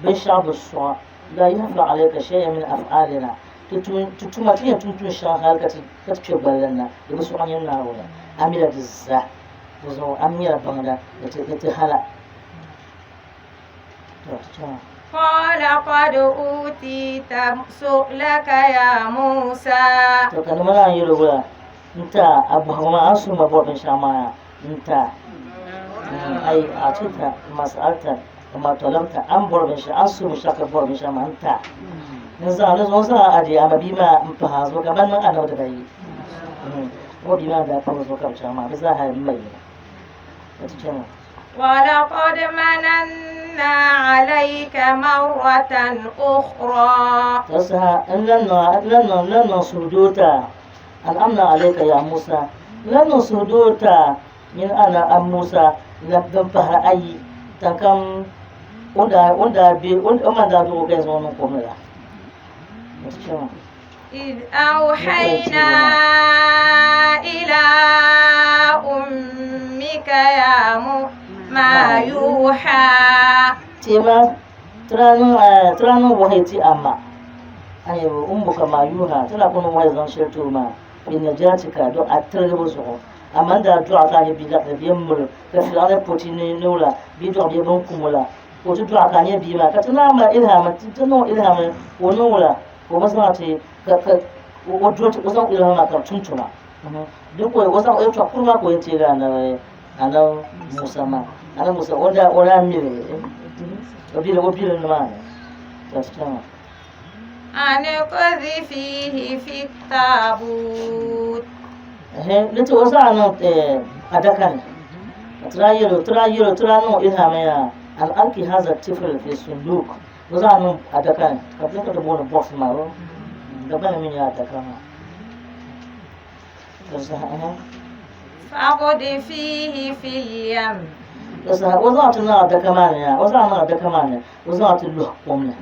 binshɛɣu bi sɔɣa la yahfa alayka shay'un min af'alina tutuma ti yɛn tum tun shɛŋa hali ka ti kpɛ gballi na di bi sɔɣa nyini Naawuni amila di zaa di zuɣu am nyɛla baŋda di ti hala to chana. قال قد أوتيت سؤلك يا موسى. To ka nima naan yɛli wula n ta a bɔhigu maa a ni suhi ma bɔri binshɛɣu maa n ta ai a tuta mas'alta kama talabta an bɔri binshɛɣu an suhi binshɛɣu ka bɔri binshɛɣu maa n ta n zaŋ di zuɣu zaŋ a di ama bia maa n pahi a zuɣu ka ban niŋ anabi dibayi o bia maa daa pahi o zuɣu ka bi chaŋ maa bi zaa ha m ma yina ka ti chana. ولقد مننا عليك مرة أخرى. To saha n lan niŋ suhudoota an'amna alayka ya Musa n lan niŋ suhudoota nyini ana an Musa din pahiri ayi tankam o daa be o ma daa duɣi o ka yɛn zaŋ o niŋ kom ni la. إذ أوحينا إلى أمك يا ما يوحى. Tema tira niŋ wahayi ti ama ayi ummuka ma yuha tira ku niŋ wahayi zaŋ shɛli ti o maa bi najatika do a tirigibu zuɣu amma n daa dɔɣi ka a nyɛ bia laɣiri bɛ miri ka Fir'auna poti ni niŋ la bia dɔɣi bɛ bin kumo la ka o ti dɔɣi ka a nyɛ bia maa ka ti naan mali ilhama ti niŋ ilhama ka o niŋ la ka o bi zaŋ ti ka o doli o zaŋ ilhama maa ka bi tum tuma din ko o zaŋ yɛltɔɣa kuri maa ka o yɛn teegi anabi Musa maa anabi Musa o daa miri o bili ni maa ni ka ti chaŋ. أن اقذفيه في التابوت. Ni ti o zaŋ niŋ adaka ni ka tira yɛlo tira niŋ ilhama ya an alki haza tifl fi sunduk o zaŋ niŋ adaka ni ka ti ka ti booni box maa o dabba mi nyɛ adaka maa. فاقذفيه في اليم. O zaŋ ti niŋ adaka maa ni o zaŋ niŋ adaka maa ni o zaŋ ti lɔhi kom ni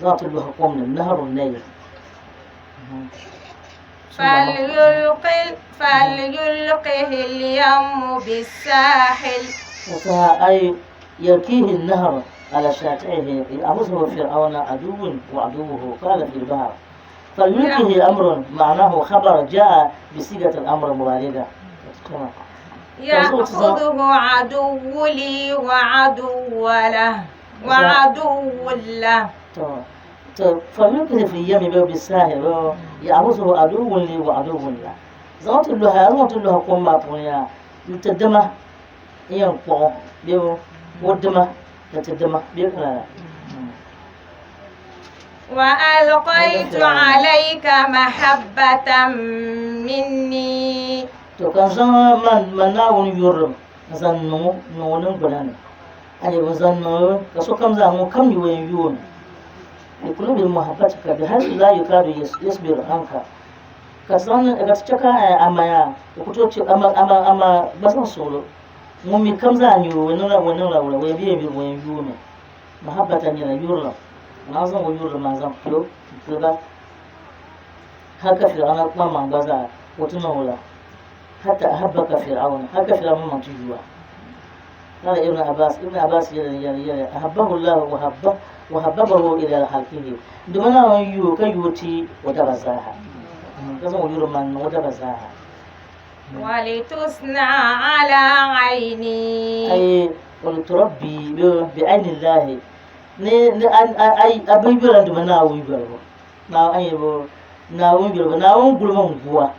zaŋ ti lɔhi kom ni naharu Nayl. فليلقه اليم بالساحل. أي يلقيه النهر على شاطئه يأخذه فرعون عدو وعدوه قال في البحر فليلقه أمر معناه خبر جاء بصيغة الأمر مبالغة. يأخذه عدو لي وعدو له وعدو له. فليلقه في اليم بالساحل يأخذه عدو لي وعدو له. زغط لها قوم ما بنيا يتدمه ينقع بيو ودمه يتدمه بيقرأ. وألقيت عليك محبة مني. To kan zaŋ man Naawuni yurilim n-zaŋ niŋ o niŋgbuna ni ayi bi zaŋ niŋ o ka sokam zaa ŋun kam yi o yɛn yooni bikulubi muhabbatika bihaythu la yukadu yasbiru anka ka zaŋ ka ti chɛ ka amaya o ku tooi chɛ ama gba zaŋ suɣulo ŋun mi kam zaa nyɛ o niŋla o niŋla wula o yɛn bi yɛn o yɛn yoomi mahabbata nyɛla yurilim maa zaŋ o yurilim maa zaŋ pili ba hal ka Fir'auna kpaŋmaŋ gba zaa o ti niŋ o la حتى أحبك فرعون هكا فرعون من تجوا. قال ابن عباس يلا أحبه الله وحبه Wa habbabahu ila khalqihi. Duma Naawuni yu o ka yu o ti o daba zaaha. Ka zaŋ o yuri man niŋ o daba zaaha. ولتصنع على عيني Ay waliturabbi bi ayni llahi ni ni ay abin yura duma Naawuni yuribu. Na an yebo Naawuni yuribu Naawuni gulima n guwa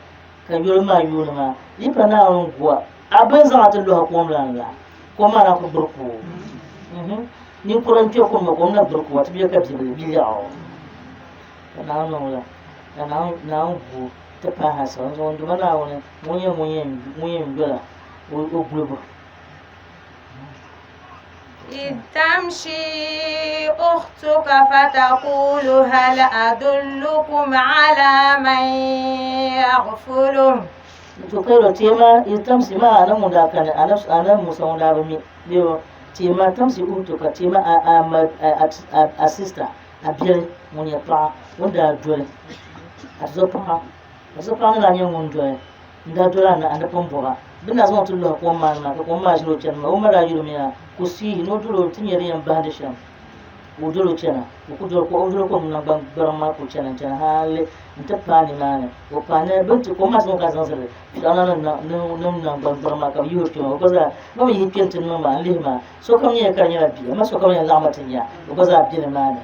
ka yuri maa yuuni maa yi pa Naawuni guwa abin zaŋ a ti lɔhi kom lan la kom maa na ku gbiri ku ninkura n kpɛ kom ma kom na gbiri ku ti bɛ ka bibili biliɛɣu ka Naawuni niŋ la ka Naawuni gu ti pahi a sani zuɣu n duma Naawuni ŋun nyɛ ŋun yɛn yola o gulibu. إذ تمشي أختك فتقول هل أدلكم على من يغفله To kai ro tema iz tamsi ma ana ŋun daa kani ana Musa ŋun daa bi mi bee tema tamsi uhtuka tema a ma a sister a biɛli ŋun nyɛ paɣa ŋun daa doli a zuɣu paɣa a zuɣu paɣa ŋun daa nyɛ ŋun doli n daa doli a napɔŋ bɔba bɛ na zaŋ o ti lɔhi kom maa ni maa ka kom maa ʒiri o chani maa o ma daa yuli mi yaa ku siihi ni o doli o ti nyɛ din yɛn bahindi shɛm o doli o chana o ku doli o doli kom naŋgban gbariŋ maa ku chana n chana hali n ti paai nimaani o paai ni bin ti kom maa zaŋ ka zaŋ zali Firawuna ni naŋgban gbariŋ maa ka bi yihi o kpɛ maa o gba zaa ba bi yihi kpɛ n ti niŋ maa n lihi maa sokam nyɛla ka di nyɛla bia amaa sokam yɛn laɣimmi ti nya o gba zaa bɛ nimaani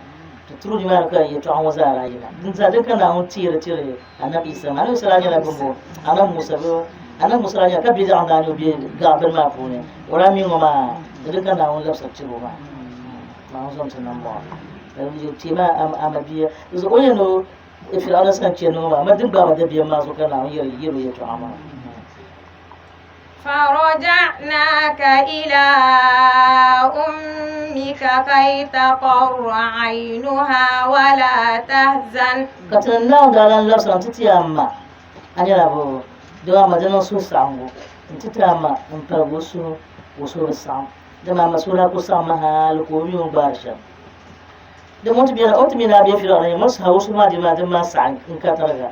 to turu nimaani ka yɛltɔɣa ŋɔ zaa daa yina din zaa din ka Naawuni teeri tiri Anabi Isa maa Anabi Isa daa nyɛla bimbo Anabi Musa bɛ Anabi Musa daa nyɛla ka bia daɣam daa nyɛ o bɛ gaɣa bini maa puuni o daa mi ŋɔ maa di din ka Naawuni labisiri tiri o maa Naawuni zom ti nambɔɣu ka ti maa ama bia o yɛn ni o Firawuna sani chani ŋɔ maa amaa din gbaai ba dabiɛm maa zuɣu ka Naawuni yɛri o yɛltɔɣa maa. فرجعناك إلى أمك كي تقر عينها ولا تحزن Ka ti Naawuni daa lan labisira nti ti a ma a nyɛla bɔ dama a ma di niŋ suhusaɣiŋgu nti ti a ma m-paligi o suhu ka o suhu bi saɣim dama a ma suhu daa ku saɣimmi hali ka o mi o ni gbaari shɛm. Dama o ti bela o ti mi ni a be Firawuna yiŋ ŋɔ saha o suhu maa di maa din maa saɣim n-ka tariga.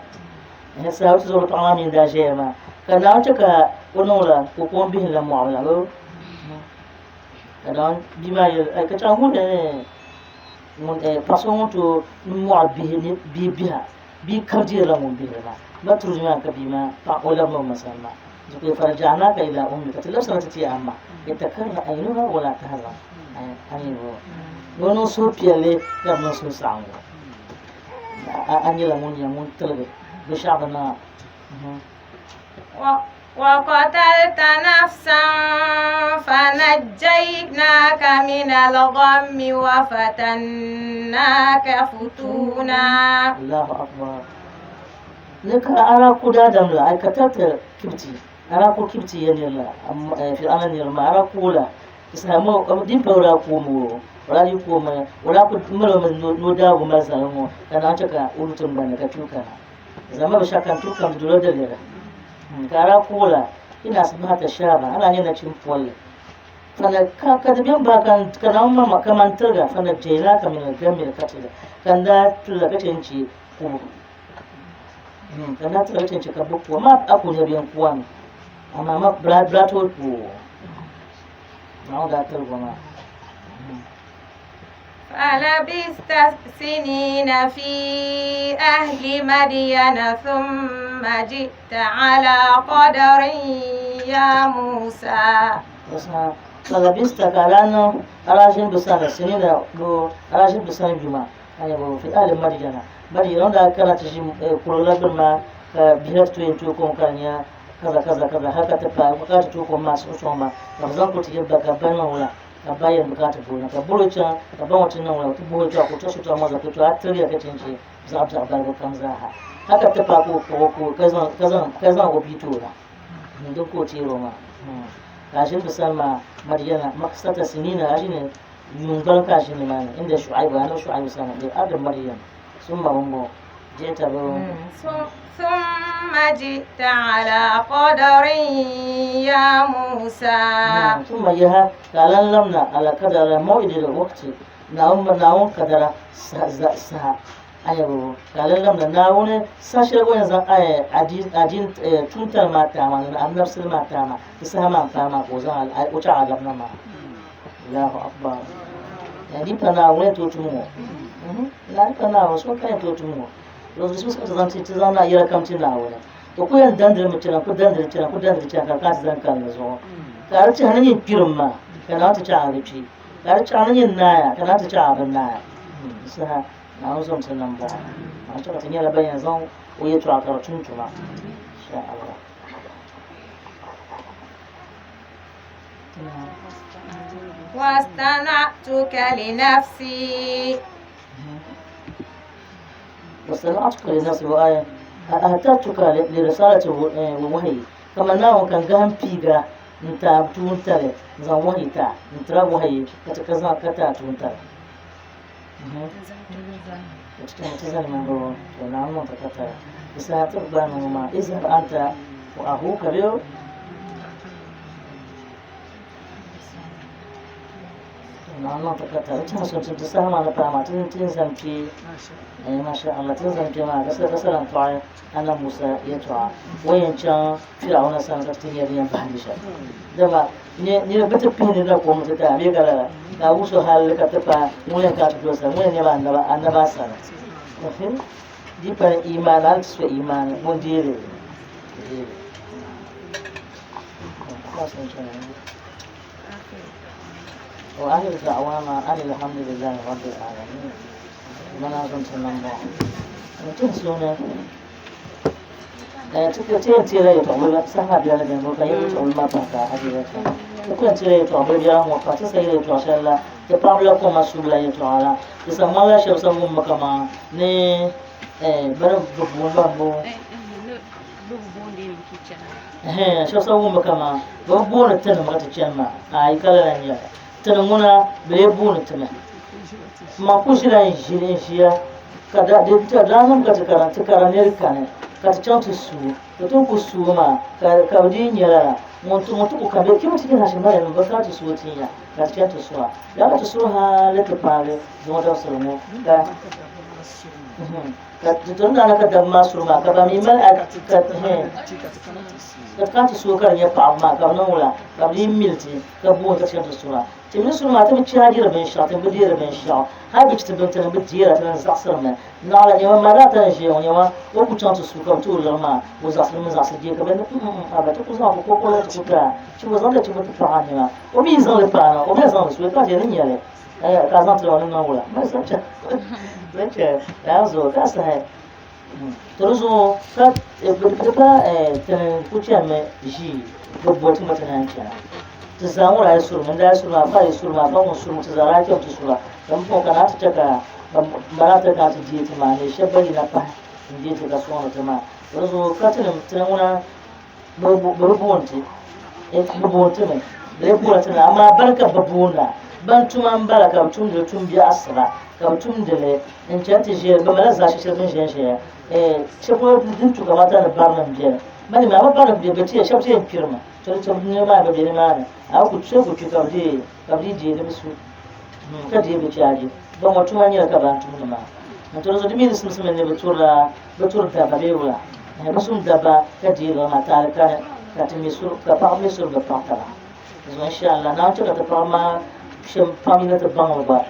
Ɛhɛn saha o ti zuɣuri paɣa maa mini daa ʒɛya maa ka Naawuni chɛ ka o niŋ la ka o kom bihim la mɔɣu la bɛ ka Naawuni bia maa yɛli ka chaŋ ŋun ŋun paɣa so ŋun tooi mɔɣiri bihi ni bia biha bia kam deerila ŋun bihiri maa ba turi maa ka bia maa paɣa o labimi o ma sani maa zuɣu faraja'naka ila ummika ti labisina ti ti a ma litakarra aynuha wala tahzan ani bo ni o niŋ suhupiɛlli ka bi niŋ suhusaɣingu a nyɛla ŋun nyɛ ŋun tiligi binshɛɣu bi niŋ a. وقتلت نفسا فنجيناك من الغم وفتناك فتونا. Allahu akbar. Ni ka ara ku daadam la ay katalta kibti ara ku kibti ya nir la fir'auna nir ma ara ku la saha mo din pa o ku mo o daa yi ku mi o daa ku mali o mi ni o daagu mali zali ŋɔ ka naan chɛ ka o lu tiŋgbani ka tuui kana zama binshɛɣu kam tuui kam di doli o daliri ka a daa ku la ina asbahata shaaba a daa nyɛ nachin polli fana ka ka di bɛn ba ka ka Naawuni mama kaman tiriga fana jɛyla ka min al-gammi al-qatl ka n daa tilila ka chɛ n-chɛ kubu ka n daa tilila ka chɛ n-chɛ ka bɛ ku amaa a ku nya bɛn ku a mi amaa ma bɛ daa tooi ku o Naawuni daa tiligi o maa. فلبثت سنين في أهل مدين ثم جئت على قدر يا موسى. فلبثت ka daa niŋ a daa ʒini bɛ sani sinina bɔ a daa ʒini bɛ sani yuma bo fi ahli Madiyana Madiyana o ni daa kana ti ʒi kuliga la gbuni maa ka bihi la ti tooi yɛn tooi kom ka di nya kaza kaza kaza hali ka ti paai ka ti tooi kom maa sɔŋ ma ka bɛ zaŋ kuli ti yiri ba ka ba niŋ wula ka ba yɛn bukaata booni ka bolo chaŋ ka ba ŋɔ ti niŋ wula ti booi tɔɣa ka o tɔɣisi tɔɣa maa zaa ka o tɔɣi a tirigiya ka chinchi biɛɣu biɛɣu balibu kam zaaha hali ka ti paai ka o kpuɣi o ka zaŋ ka zaŋ ka zaŋ o bia ti o na din ka o teeri o maa ka a ʒini bi sani maa Madiyana maksata sinina a ʒini yuun gbaliŋ ka a ʒini nimaani inda Shuaibu anabi Shuaibu sani bi ardi Madiyan summa bɔŋɔ ji'ta bi ثم جئت على قدر يا موسى. ثم yaha ka a lan labina ala kadara maw'idi waqti Naawuni Naawuni kadara saha ayabo ka a lan labina Naawuni saha shɛli o yɛn zaŋ adin tuuntali maa taama ni anabisili maa taama di saha maa m-paai maa ka o zaŋ o chaɣ a labina maa. Allahu akbar. Di pa Naawuni n tooi tum ŋɔ. Na di pa Naawuni so ka yɛn tooi tum ŋɔ. Di so ti zaŋ ti zaŋ na yɛla kam ti Naawuni. To ku yɛn dandili mi chana ku dandili chana ku dandili chana ka ka ti zaŋ kalinli zuɣu. Ka di chahi ni nyin kpirim maa ka Naawuni ti chaɣ a bi kpi. Ka di chaɣ ni nyin naaya ka Naawuni ti chaɣ a bi naaya. Di saha Naawuni zom ti nambɔɣu. Naawuni chɛ ka ti nyɛla ban yɛn zaŋ o yɛtɔɣa ka di tum tuma. Insha Allah. واصطنعتك لنفسي واصطنعتك لنفسي وآية أهتدتك لرسالة ووحي كما ناو كان قام بيغا نتا تونتالي زان وحي تا نترا وحي كتكزان كتا تونتالي تزال من رو نعم تكتا إذا تبقى ما اذهب أنت وأخوك بيو نعم تكتا تنسى تسهم على فما تنسى في ما شاء الله تنسى في ما بس بس لن تعي أنا موسى يتوع وين كان فرعون سنة تنيا بين بحديشة دما ni bi ti pihindi la kom ti taa bee ka lala ka wuso hali ka ti paai ŋun yɛn ka ti dolisa ŋun yɛn nyɛla annaba annaba sani di pa imaani hali ti so imaani ŋun deeri deeri وآخر دعوانا أن الحمد لله رب العالمين من أظن تنمو تنسونا ti yɛn teela yɛltɔɣa bila saha biɛla bɛni ka yɛltɔɣa ma pa ka a bɛ ti ku yɛn teela yɛltɔɣa bila biɛla ŋɔ pa ti sa yɛla yɛltɔɣa shɛli la ti paɣaba la koma subu la yɛltɔɣa la di sa ŋmanila shɛba sa wummi kaman ni bini bi booni ban bo shɛba sa wummi kaman bi bi booni tinima ka ti chani maa ayi ka lala n-nyɛli tini ŋuna bɛ lee booni ti mi man ku ʒila n ʒili n ʒiya ka da di daa niŋ ka ti kara ti kara niri kani ka ti chaŋ ti suui ka ti ku suui maa ka ka bi dii nyɛ lala ŋun ti ŋun ti ku ka bɛ kpɛmi ti nyɛ hashi mali nim bi kana ti suui ti nya ka ti chaŋ ti suha yaa ka ti suui hali ti paagi zuŋɔ dabisili ŋɔ ka ka ti ti ni ka dabba maa suri maa ka ba mi mali ka ka ti kana ti suui ka di nyɛ paɣaba maa ka bi niŋ wula ka bi dii mili ti ka booni ka ti chaŋ ti suura Ti mini suri maa ti bi chaajiri binshɛɣu, ti bi deeri binshɛɣu, hal bɛ ti bini ti ni bi deera, ti ni zaɣisirimi. Naɣila nyama ma daa tani ʒiya ŋɔ, nyama o ku chaŋ ti suui ka bɛ ti o liɣiri maa, o zaɣisiri mi zaɣisi je ka bɛ ni m-m aba ti ku zaŋ ku kɔkɔli ti ku ti a, chibo zaŋ li chibo ti paɣ a nɛma. O mi yi zaŋ li paai na, o mi zaŋ li suui ka je ni nya li, ka a zaŋ ti la o ni niŋ wula? Mali zaŋ chaŋ zaŋ chaŋ lala zuɣu ka sahi. To di zuɣu ka di pa tini ku chanimi ʒii bi boli ti ma ti naan chana. Ti zaa ŋɔ daa yi surimi, n daa yi surimi a fa yi surimi a fa ŋun surimi ti zaa daa chami ti sura. Ka m puhi ka naa ti chɛ ka ba daa ti kana ti deei ti maa ni shɛba gba yina pahi n-deei ti ka sɔŋdi ti maa. To di zuɣu ka tinim tini ŋuna bɛ bi booni ti, bɛ booni ti mi, bɛ lee booni ti mi amaa bani ka bɛ booni a, ban tuma m-bala ka bɛ tumdi li tum biɛɣu asiba ka bɛ tumdi li n-chani ti ʒiya, bɛ malila zaashe shɛli bɛ ni ʒiɛn ʒiɛya shɛli polo din tu kamata ni barinim beni, bani mi amaa barinim beni bɛ ti yɛn shɛba ti yɛn kpirimi to di chɛ niriba maa gba be nimaani a ku so ku kpi ka bɛ deei ka bɛ dii deei ni bɛ su ka deei bɛ chaaji ban ŋɔ tuma nyɛla ka ban tumdi maa n to di zuɣu di mi ni simsimi ni bɛ turila bɛ turi dabba bee wula bɛ sum dabba ka deei liɣiri maa taali kani ka ti mi suri ka paɣaba mi suri bɛ paɣa taba zuɣu inshallah Naawuni chɛ ka ti paɣaba maa shɛm pam yina ti baŋ li gba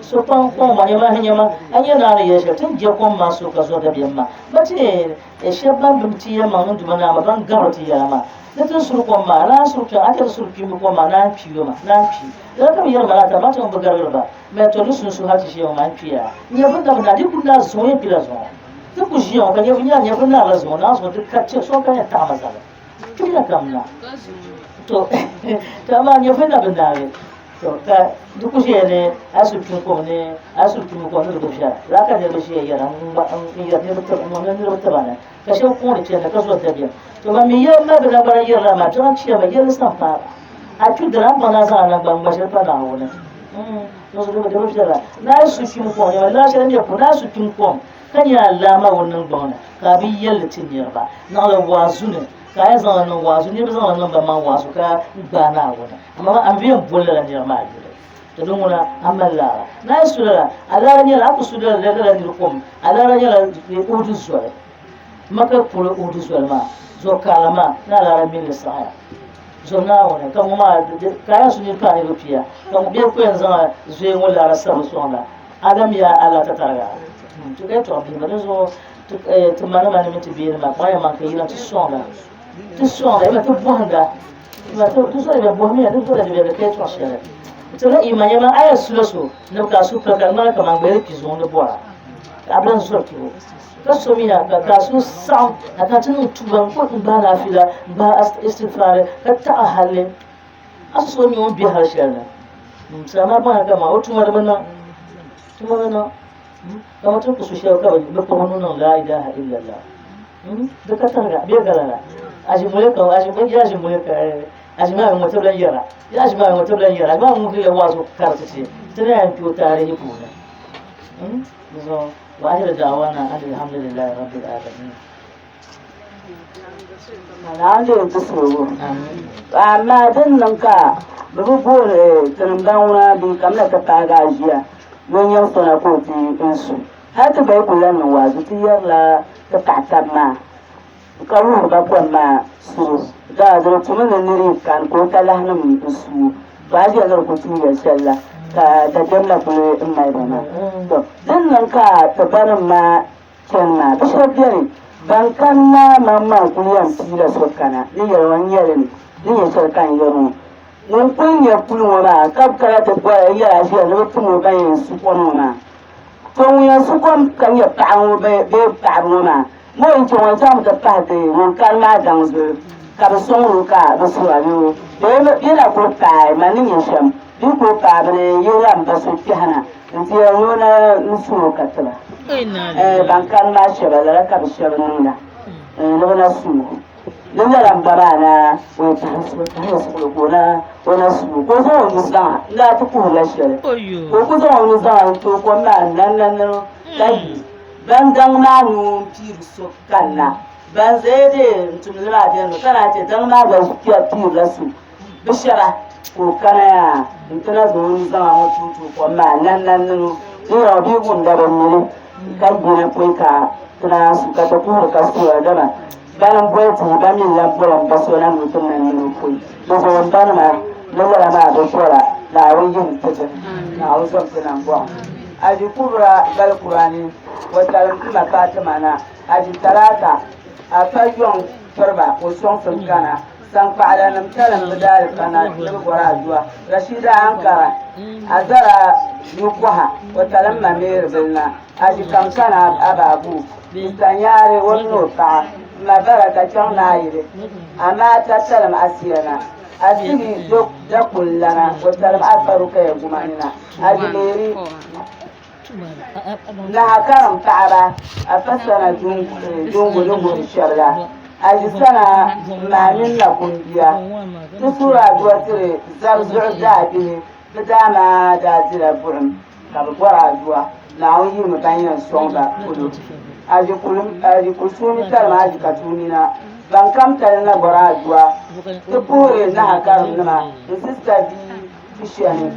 so pam kom maa nyɛma nyɛma a nyɛ naa ni yɛli shɛli ti ni je kom maa so ka zo dabiɛm maa ba ti shɛba ban bi mi ti yɛlimaŋ ni Duuma Naa maa ban gabiri ti yɛla maa ni ti ni suri kom maa naan suri kpɛŋ a chɛ ti suri kpimbi kom maa naan kpi yo ma naan kpi lala ka bi yɛri ma laa maa ti bi garigiri ba mɛ to ni sunsu hali ti ʒiya ŋɔ maa n kpiya n nyɛ bin dabi naa di ku naa zuŋɔ yɛn kpila zuŋɔ ti ku ʒiya ŋɔ ka nyɛ nyɛ nyɛ bin naa la zuŋɔ naa zuŋɔ di ka chɛ so ka yɛn taɣama zali kpila kam na to to amaa nyɛ bin dabi naagi to ka di ku ʒiya ni a su kpim kom ni a su kpim kom ni di ku viɛla laa ka niriba ʒiya yɛra n yɛri niriba tiba n niŋdi niriba tiba ni ka shɛba kuŋdi chɛndi ka zɔri dabiɛm to ban mi yɛli mali bi nagbana yɛrila maa biɛɣu n-chɛ ma yɛlli san paai ba a kpi dira m baŋ ni a zaŋ a nagbani ŋma shɛli pa Naawuni di bi viɛla ni a yi su kpim kom nyɛma laa shɛli n-nyɛ puhi ni a yi su kpim kom ka nyɛ alaama o niŋgbuŋ ni ka a bi yɛlli ti niriba naɣila waazu ni ka a yɛn zaŋ li niŋ waazu niriba zaŋ li niŋ bɛ maŋ waazu ka gbaai Naawuni amaa a bi yɛn boli lala niriba maa yuli To di ŋuna a mali laara. Ni a yi su lala, a laara nyɛla a ku su lala lala niri kom, a laara nyɛla Uhudu zoli. Maka polo Uhudu zoli maa, zuɣu karili maa, ni a laara mini li saɣaya. Zom Naawuni, ka ŋɔ maa ka a yɛn su nini paai niriba pia, ka ŋɔ bɛ ku yɛn zaŋ a zoya ŋɔ laara sabi sɔŋ la, a lam yaa a la tatariga. Ti ka yɛtɔɣa bihi ba, dinzuɣu ti manima ni mini ti bihinima kpaŋ ya maŋ ka yina ti sɔŋda, ti sɔŋda, yɛlima ti bɔhinda, di zuɣu bɛ bɔhimiya, di zuɣu bɛ bi ka yɛtɔɣ shɛli. Ti la iman yɛlima a yɛn sula so ni ka a su pili ka di ŋmani kaman gbɛri kpi zuŋ ni bɔra, ka a bi lan zɔri kpibu. Ka so mi na ka ka so saɣim a ka ti niŋ tuuba n kuli n bahi naafila n bahi istighfari ka taɣi halli a so so mi o ni be hali shɛli ni sala maa baŋya kaman o tuma di bi niŋ tuma bi niŋ kaman ti ni ku su shɛli ka bi kpuɣi nuu niŋ laa ilaha illallah di ka tariga bee gala la aʒimuli ka aʒimuli ka aʒimaa ŋɔ ti bi lan yɛra ya aʒimaa ŋɔ ti bi lan yɛra aʒimaa ŋɔ kuli waazu kariti ti ti na yɛn kpe o taarihi puuni zuɣu وآخر دعوانا أن الحمد لله رب العالمين. Naawuni ti suhigu. Amaa din niŋ ka bɛ bi booni tinim baŋuna bee kamina ti paagi a ʒiya ni o nyaŋ so na ka o ti n su. Hal ti gba yi kul lan niŋ waazu ti yɛrila ti paɣ tab maa ka wuhiri ba kom maa subu. Dama di bi tumi ni nir yi kani ka o talahinim n-su o, to a ʒiya ni di ku tuui ya shɛl la ka dabiɛm la kuli mali ba maa. To din niŋ ka ti banim maa chani maa, bɛ shɛb beni ban kanna maŋmaŋ kuli yɛn piila so kana ni yɛli ŋɔ n-nyɛ li ni ni nyɛ shɛli ka n yɛri ŋɔ. Ŋun kuli nyɛ kuli ŋɔ maa ka bɛ kana ti bɔri n yɛli a ʒiya ni bɛ tim o ban yɛn su kom ŋɔ maa. To ŋun yɛn su kom ka nyɛ paɣa ŋɔ bee paɣaba ŋɔ maa, ŋɔ n chɛ ŋɔ chaŋmi ti pahi ti ŋun kani maa daŋ zuɣu ka bɛ sɔŋdi o ka bɛ sura ni o bee bɛ na kuli paai man ni nyɛ shɛm bɛ yi kuli paai bɛ ni yihila m ba so kpɛhi na nti yɛli ni o na n-su o ka tiba. Ban kani maa shɛba lala ka bɛ shɛba niŋda ni bɛ na su o. Di nyɛla m ba maa na o yi tahi o tahi o suɣili ka o na o na su o ka o zaŋ o nuzaŋa n daa ti kuhirila shɛli ka o ku zaŋ o nuzaŋa n tooi kom maa n nan nan nan ka yi ban daŋ maa nuu n piiri so kanna ban zaya dee n tumdi li maa beni mi ka naan chɛ daŋ maa gba piirila so bi shɛba ka o kana yaa n ti na zaŋ o nuzaŋa ŋɔ tooi tooi kom maa n nan nan nan o di nyɛla o bee wumda bi mili ka yina pɔi ka ti naan su ka ti kuhiri ka suura dama Bani m-boli ti, ba mi n-lan boli m ba so na ni o ti na n-niŋ o pɔi. Di zuɣu m banima ni lala maa bi bɔra, Naawuni yihim ti dini, Naawuni zom ti nambɔɣu. Aji Kubra gali Kurani, o talim m ma Fatima na, Aji Talata, Afa Yɔŋ piriba o sɔŋsim kana, Saŋkpaɣilanim talim bɛ daalifa na ni bɛ bɔri adua, Rashida Ankara, Azara Yukɔha, o talim ma Mary Bili na, Aji Kankana Ababu, Mista Nyaari o mini o paɣa, ma Baraka chaŋ Naayili, amaa ka talim Asiya na. Asihi dakul lana, o talim Afa Rukaya Gumani na. Aji Meri Naha karim paɣaba, Afa Sana Dungu ni wuhi shɛba la. Aji Sana ma mini Nakumbia ti suuri adua tiri zab zuɣu daabihi bɛ daa maa daa dila buɣim. Ka bɛ bɔri adua, Naawuni yihimi ban yɛn sɔŋ ba polo. Aji Kulsuumi talim Aji Katuunina, ban kam tali na bɔri adua ti puhiri Naha karimnima n sista bia Fishani,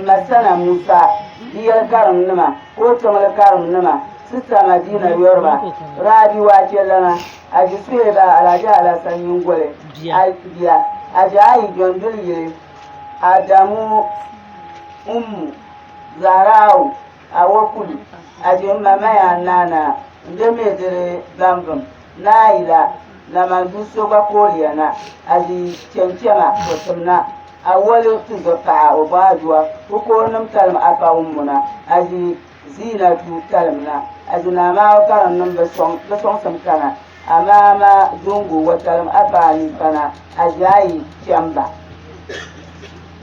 m ma Sana Musa biyɛli karimnima, Kootiŋli karimnima, sista Madina Yoruba, Rabi Waachelana, Aji Suheba Alhaji Alasan Nyingoli bia, Aji Ayi Jɔnduli Yili, Adamu Ummu Zahrau Awokulu Aje Mamaya Nana n-de Mediri Bambim Naayila Namandu so gba kooliya na Aji Chɛmchɛma o tim na Awoli tuzo paɣa o bɔ adua Kukoorinim talim Afa Ummu na Aji Zinatu talim na Aji Naamaawu karimnim bɛ sɔŋsim kana Amaama Dungu wa talim Afa Anifa na Aji Ayi Chɛmba.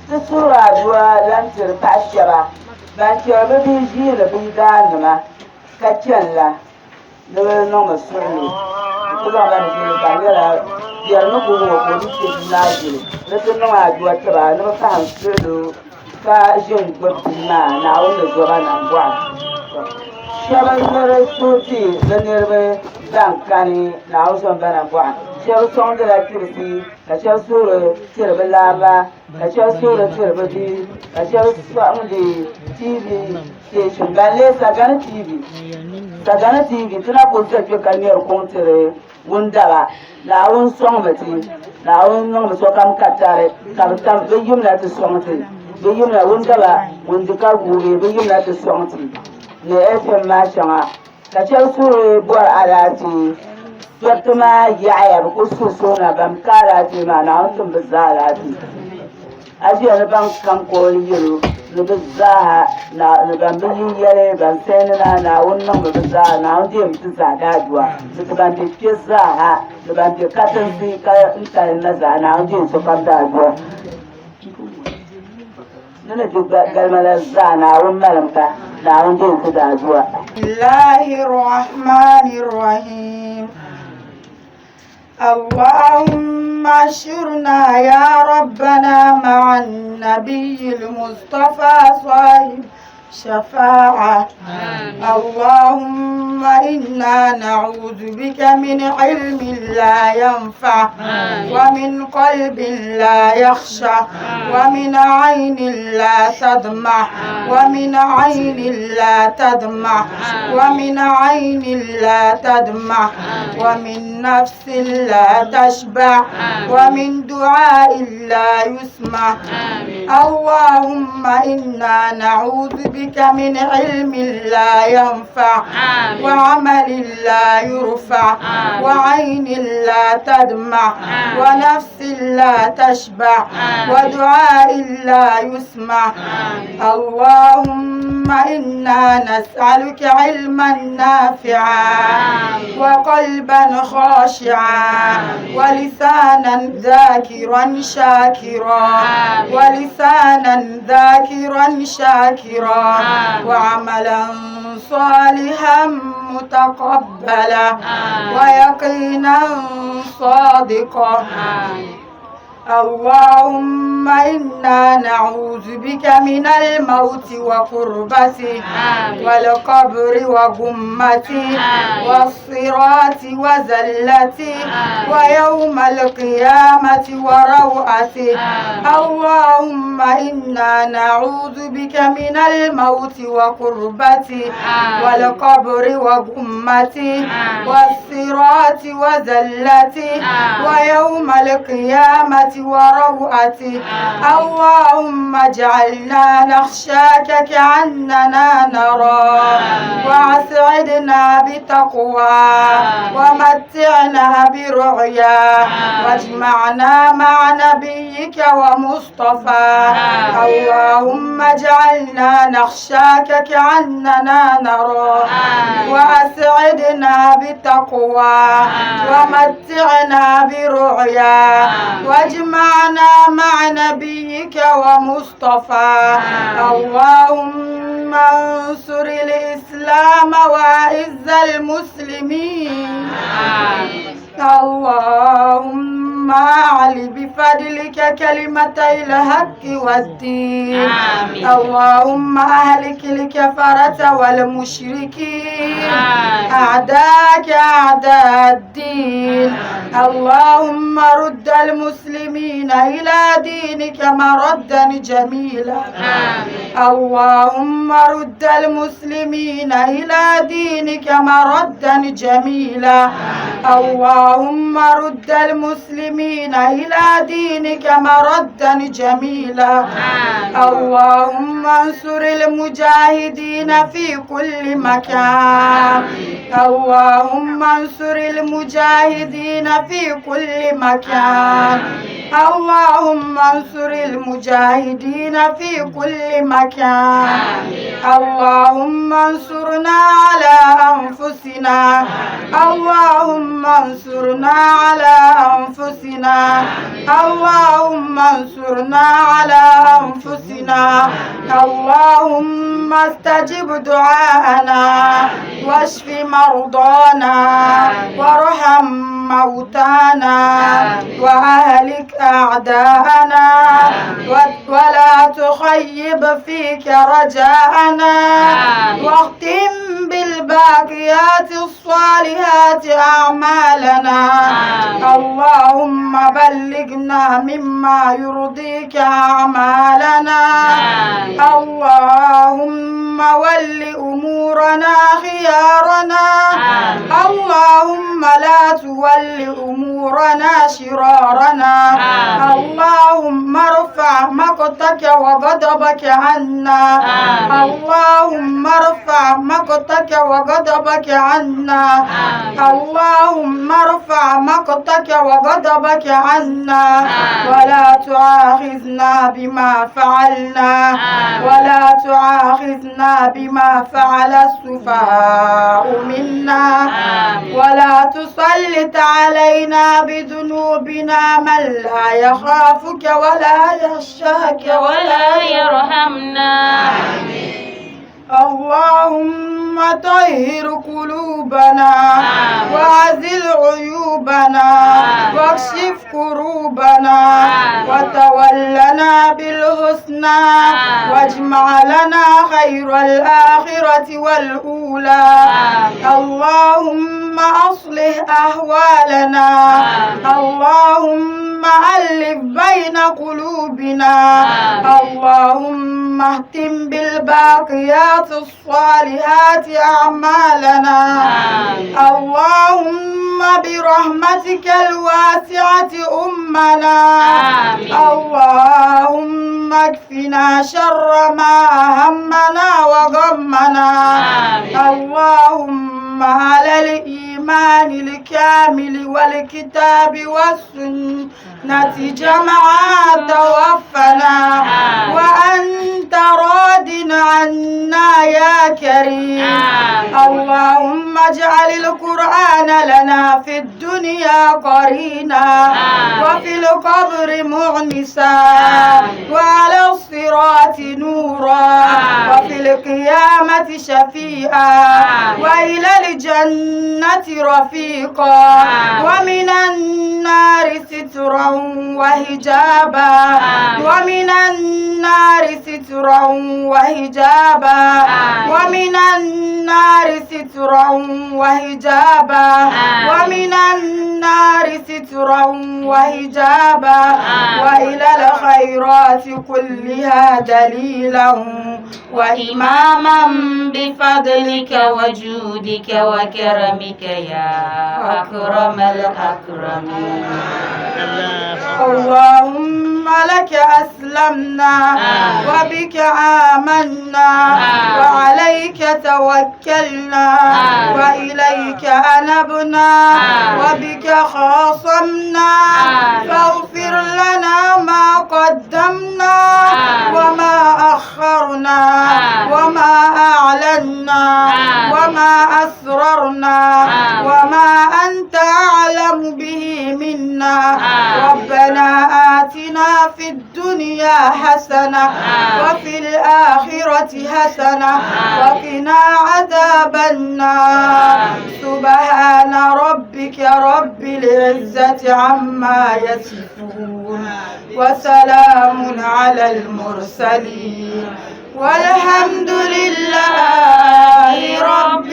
Ti suhiri adua lan tiri paɣ shɛba ban chɛri bɛ bihi ʒiini bɛ yidaannima ka chani la ni bɛ niŋmi suɣilo n-ti zaŋ ba ni ʒili ka di nyɛla biɛri ni ku ŋɔ ka o ni kpe bia maa ʒili ni ti niŋ adua ti ba ni bɛ pahim suɣilo ka ʒi n-gbubi bia maa Naawuni ni zo ba nambɔɣu. Shɛba n-ni suhi ti bɛ niriba. ban kani Naawuni sɔŋ ba nambɔɣu. Shɛba sɔŋdila kpirisi, ka shɛba suhiri tiri bɛ laamba, ka shɛba suhiri tiri bɛ bihi, ka shɛba sɔŋdi TV station. Ban lee Sagani TV, Sagani TV ti na kuli za kpe ka ŋmɛri kuŋ tiri wundaba. Naawuni sɔŋmi ti, Naawuni niŋmi sokam ka tari, ka bɛ tam bɛ yimna ti sɔŋ ti, bɛ yimna wundaba ŋun di ka guugi bɛ yimna ti sɔŋ ti ni FM maa shɛŋa. Ka shɛba suhuri bɔri alaafee, dɔriti maa yaɣiya bɛ kuli suhi suhi na ban ka alaafee maa Naawuni tim bɛ zaa alaafee. A ʒiya ni ban kam ka o yɛl o ni bɛ zaaha ni ban bi yi yɛli ban sɛndi na Naawuni niŋmi bɛ zaa Naawuni deemi ti zaa daadua ni ti ban be kpe zaaha ni ban be katinsi ka n tali na zaa Naawuni deemi sokam daadua. Ni ni di galima la zaa Naawuni malim ka Naawuni deei ti daadua. Bismillahi Rahmani Rahim. اللهم احشرنا يا ربنا مع النبي المصطفى صاحب شفاعة اللهم إنا نعوذ بك من علم لا ينفع ومن قلب لا يخشى ومن عين لا تدمع ومن عين لا تدمع ومن عين لا تدمع ومن نفس لا تشبع ومن دعاء لا يسمع اللهم إنا نعوذ بك من علم لا ينفع وعمل لا يرفع وعين لا تدمع ونفس لا تشبع ودعاء لا يسمع اللهم إنا نسألك علما نافعا وقلبا خاشعا ولسانا ذاكرا شاكرا ولسانا ذاكرا شاكرا وعملا صالحا متقبلا ويقينا صادقا اللهم إنا نعوذ بك من الموت وكربته والقبر وغمته والصراط وزلته ويوم القيامة وروعته اللهم إنا نعوذ بك من الموت وكربته والقبر وغمته والصراط وزلته ويوم القيامة وروعته اللهم اجعلنا نخشاك كأننا نرى وأسعدنا بتقوى ومتعنا برعيا واجمعنا مع نبيك ومصطفى اللهم اجعلنا نخشاك كأننا نرى وأسعدنا بتقوى ومتعنا برعيا واجمعنا مع نبيك ومصطفى اللهم انصر الإسلام وأعز المسلمين اللهم أعل بفضلك كلمتي الحق والدين آمين. اللهم أهلك الكفرة والمشركين أعداءك أعداء الدين اللهم رد المسلمين إلى دينك مردا جميلا آمين. اللهم رد المسلمين إلى دينك مردا جميلا اللهم رد المسلمين إلى دينك مردا جميلا اللهم انصر المجاهدين في كل مكان اللهم انصر المجاهدين في كل مكان اللهم انصر المجاهدين في كل مكان اللهم انصرنا على أنفسنا اللهم انصرنا على أنفسنا اللهم انصرنا على أنفسنا اللهم استجب دعاءنا واشف مرضانا وارحم موتانا وأهلك أعداءنا ولا تخيب فيك رجاءنا واختم بالباقيات الصالحات أعمالنا اللهم بلغنا مما يرضيك أعمالنا اللهم ول أمورنا خيارنا اللهم لا تول أمورنا شرارنا اللهم ارفع مقتك وغضبك عنا اللهم ارفع مقتك وغضبك عنا اللهم ارفع مقتك وغضبك عنا ولا تؤاخذنا بما فعلنا ولا تؤاخذنا بما فعل السفهاء منا ولا تسلط علينا بذنوبنا من لا يخافك ولا يخشاك ولا يرحمنا اللهم طهر قلوبنا وعزل عيوبنا واكشف كروبنا وتولنا بالحسنى واجمع لنا خير الآخرة والأولى اللهم أصلح أحوالنا اللهم ألف بين قلوبنا اللهم اهتم بالباقيات الصالحات أعمالنا اللهم برحمتك الواسعة أمنا اللهم اكفنا شر ما أهمنا وغمنا اللهم على الإيمان الكامل والكتاب والسنة جمعا توفنا وأنت راض عنا يا كريم اللهم اجعل القرآن لنا في الدنيا قرينا وفي القبر مؤنسا وعلى الصراط نورا وفي القيامة شفيعا وإلى الجنة رفيقا ومن النار سترا وحجابا ومن النار سترا وحجابا ومن النار سترا وحجابا ومن النار سترا وحجابا وإلى الخيرات كلها دليلا وإماما بفضلك وجودك وكرمك يا أكرم الأكرمين اللهم لك أسلمنا وبك آمنا وعليك توكلنا وإليك أنبنا وبك خاصمنا فاغفر لنا ما قدمنا وما أخرنا وما أعلنا وما أسررنا وما أنت أعلم به منا ربنا آتنا في الدنيا حسنة وفي الآخرة حسنة وقنا عذاب النار سبحان ربك رب العزة عما يصفون وسلام على المرسلين والحمد لله رب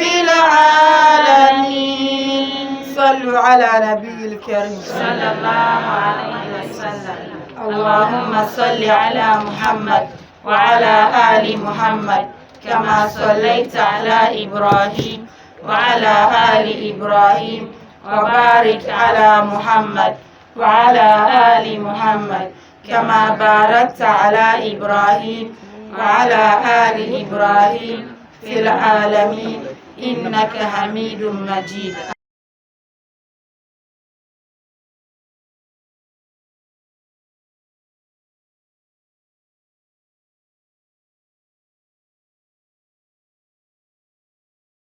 العالمين صلوا على نبي الكريم صلى الله عليه وسلم اللهم صل على محمد وعلى آل محمد كما صليت على إبراهيم وعلى آل إبراهيم وبارك على محمد وعلى آل محمد كما باركت على إبراهيم وعلى آل إبراهيم في العالمين إنك حميد مجيد.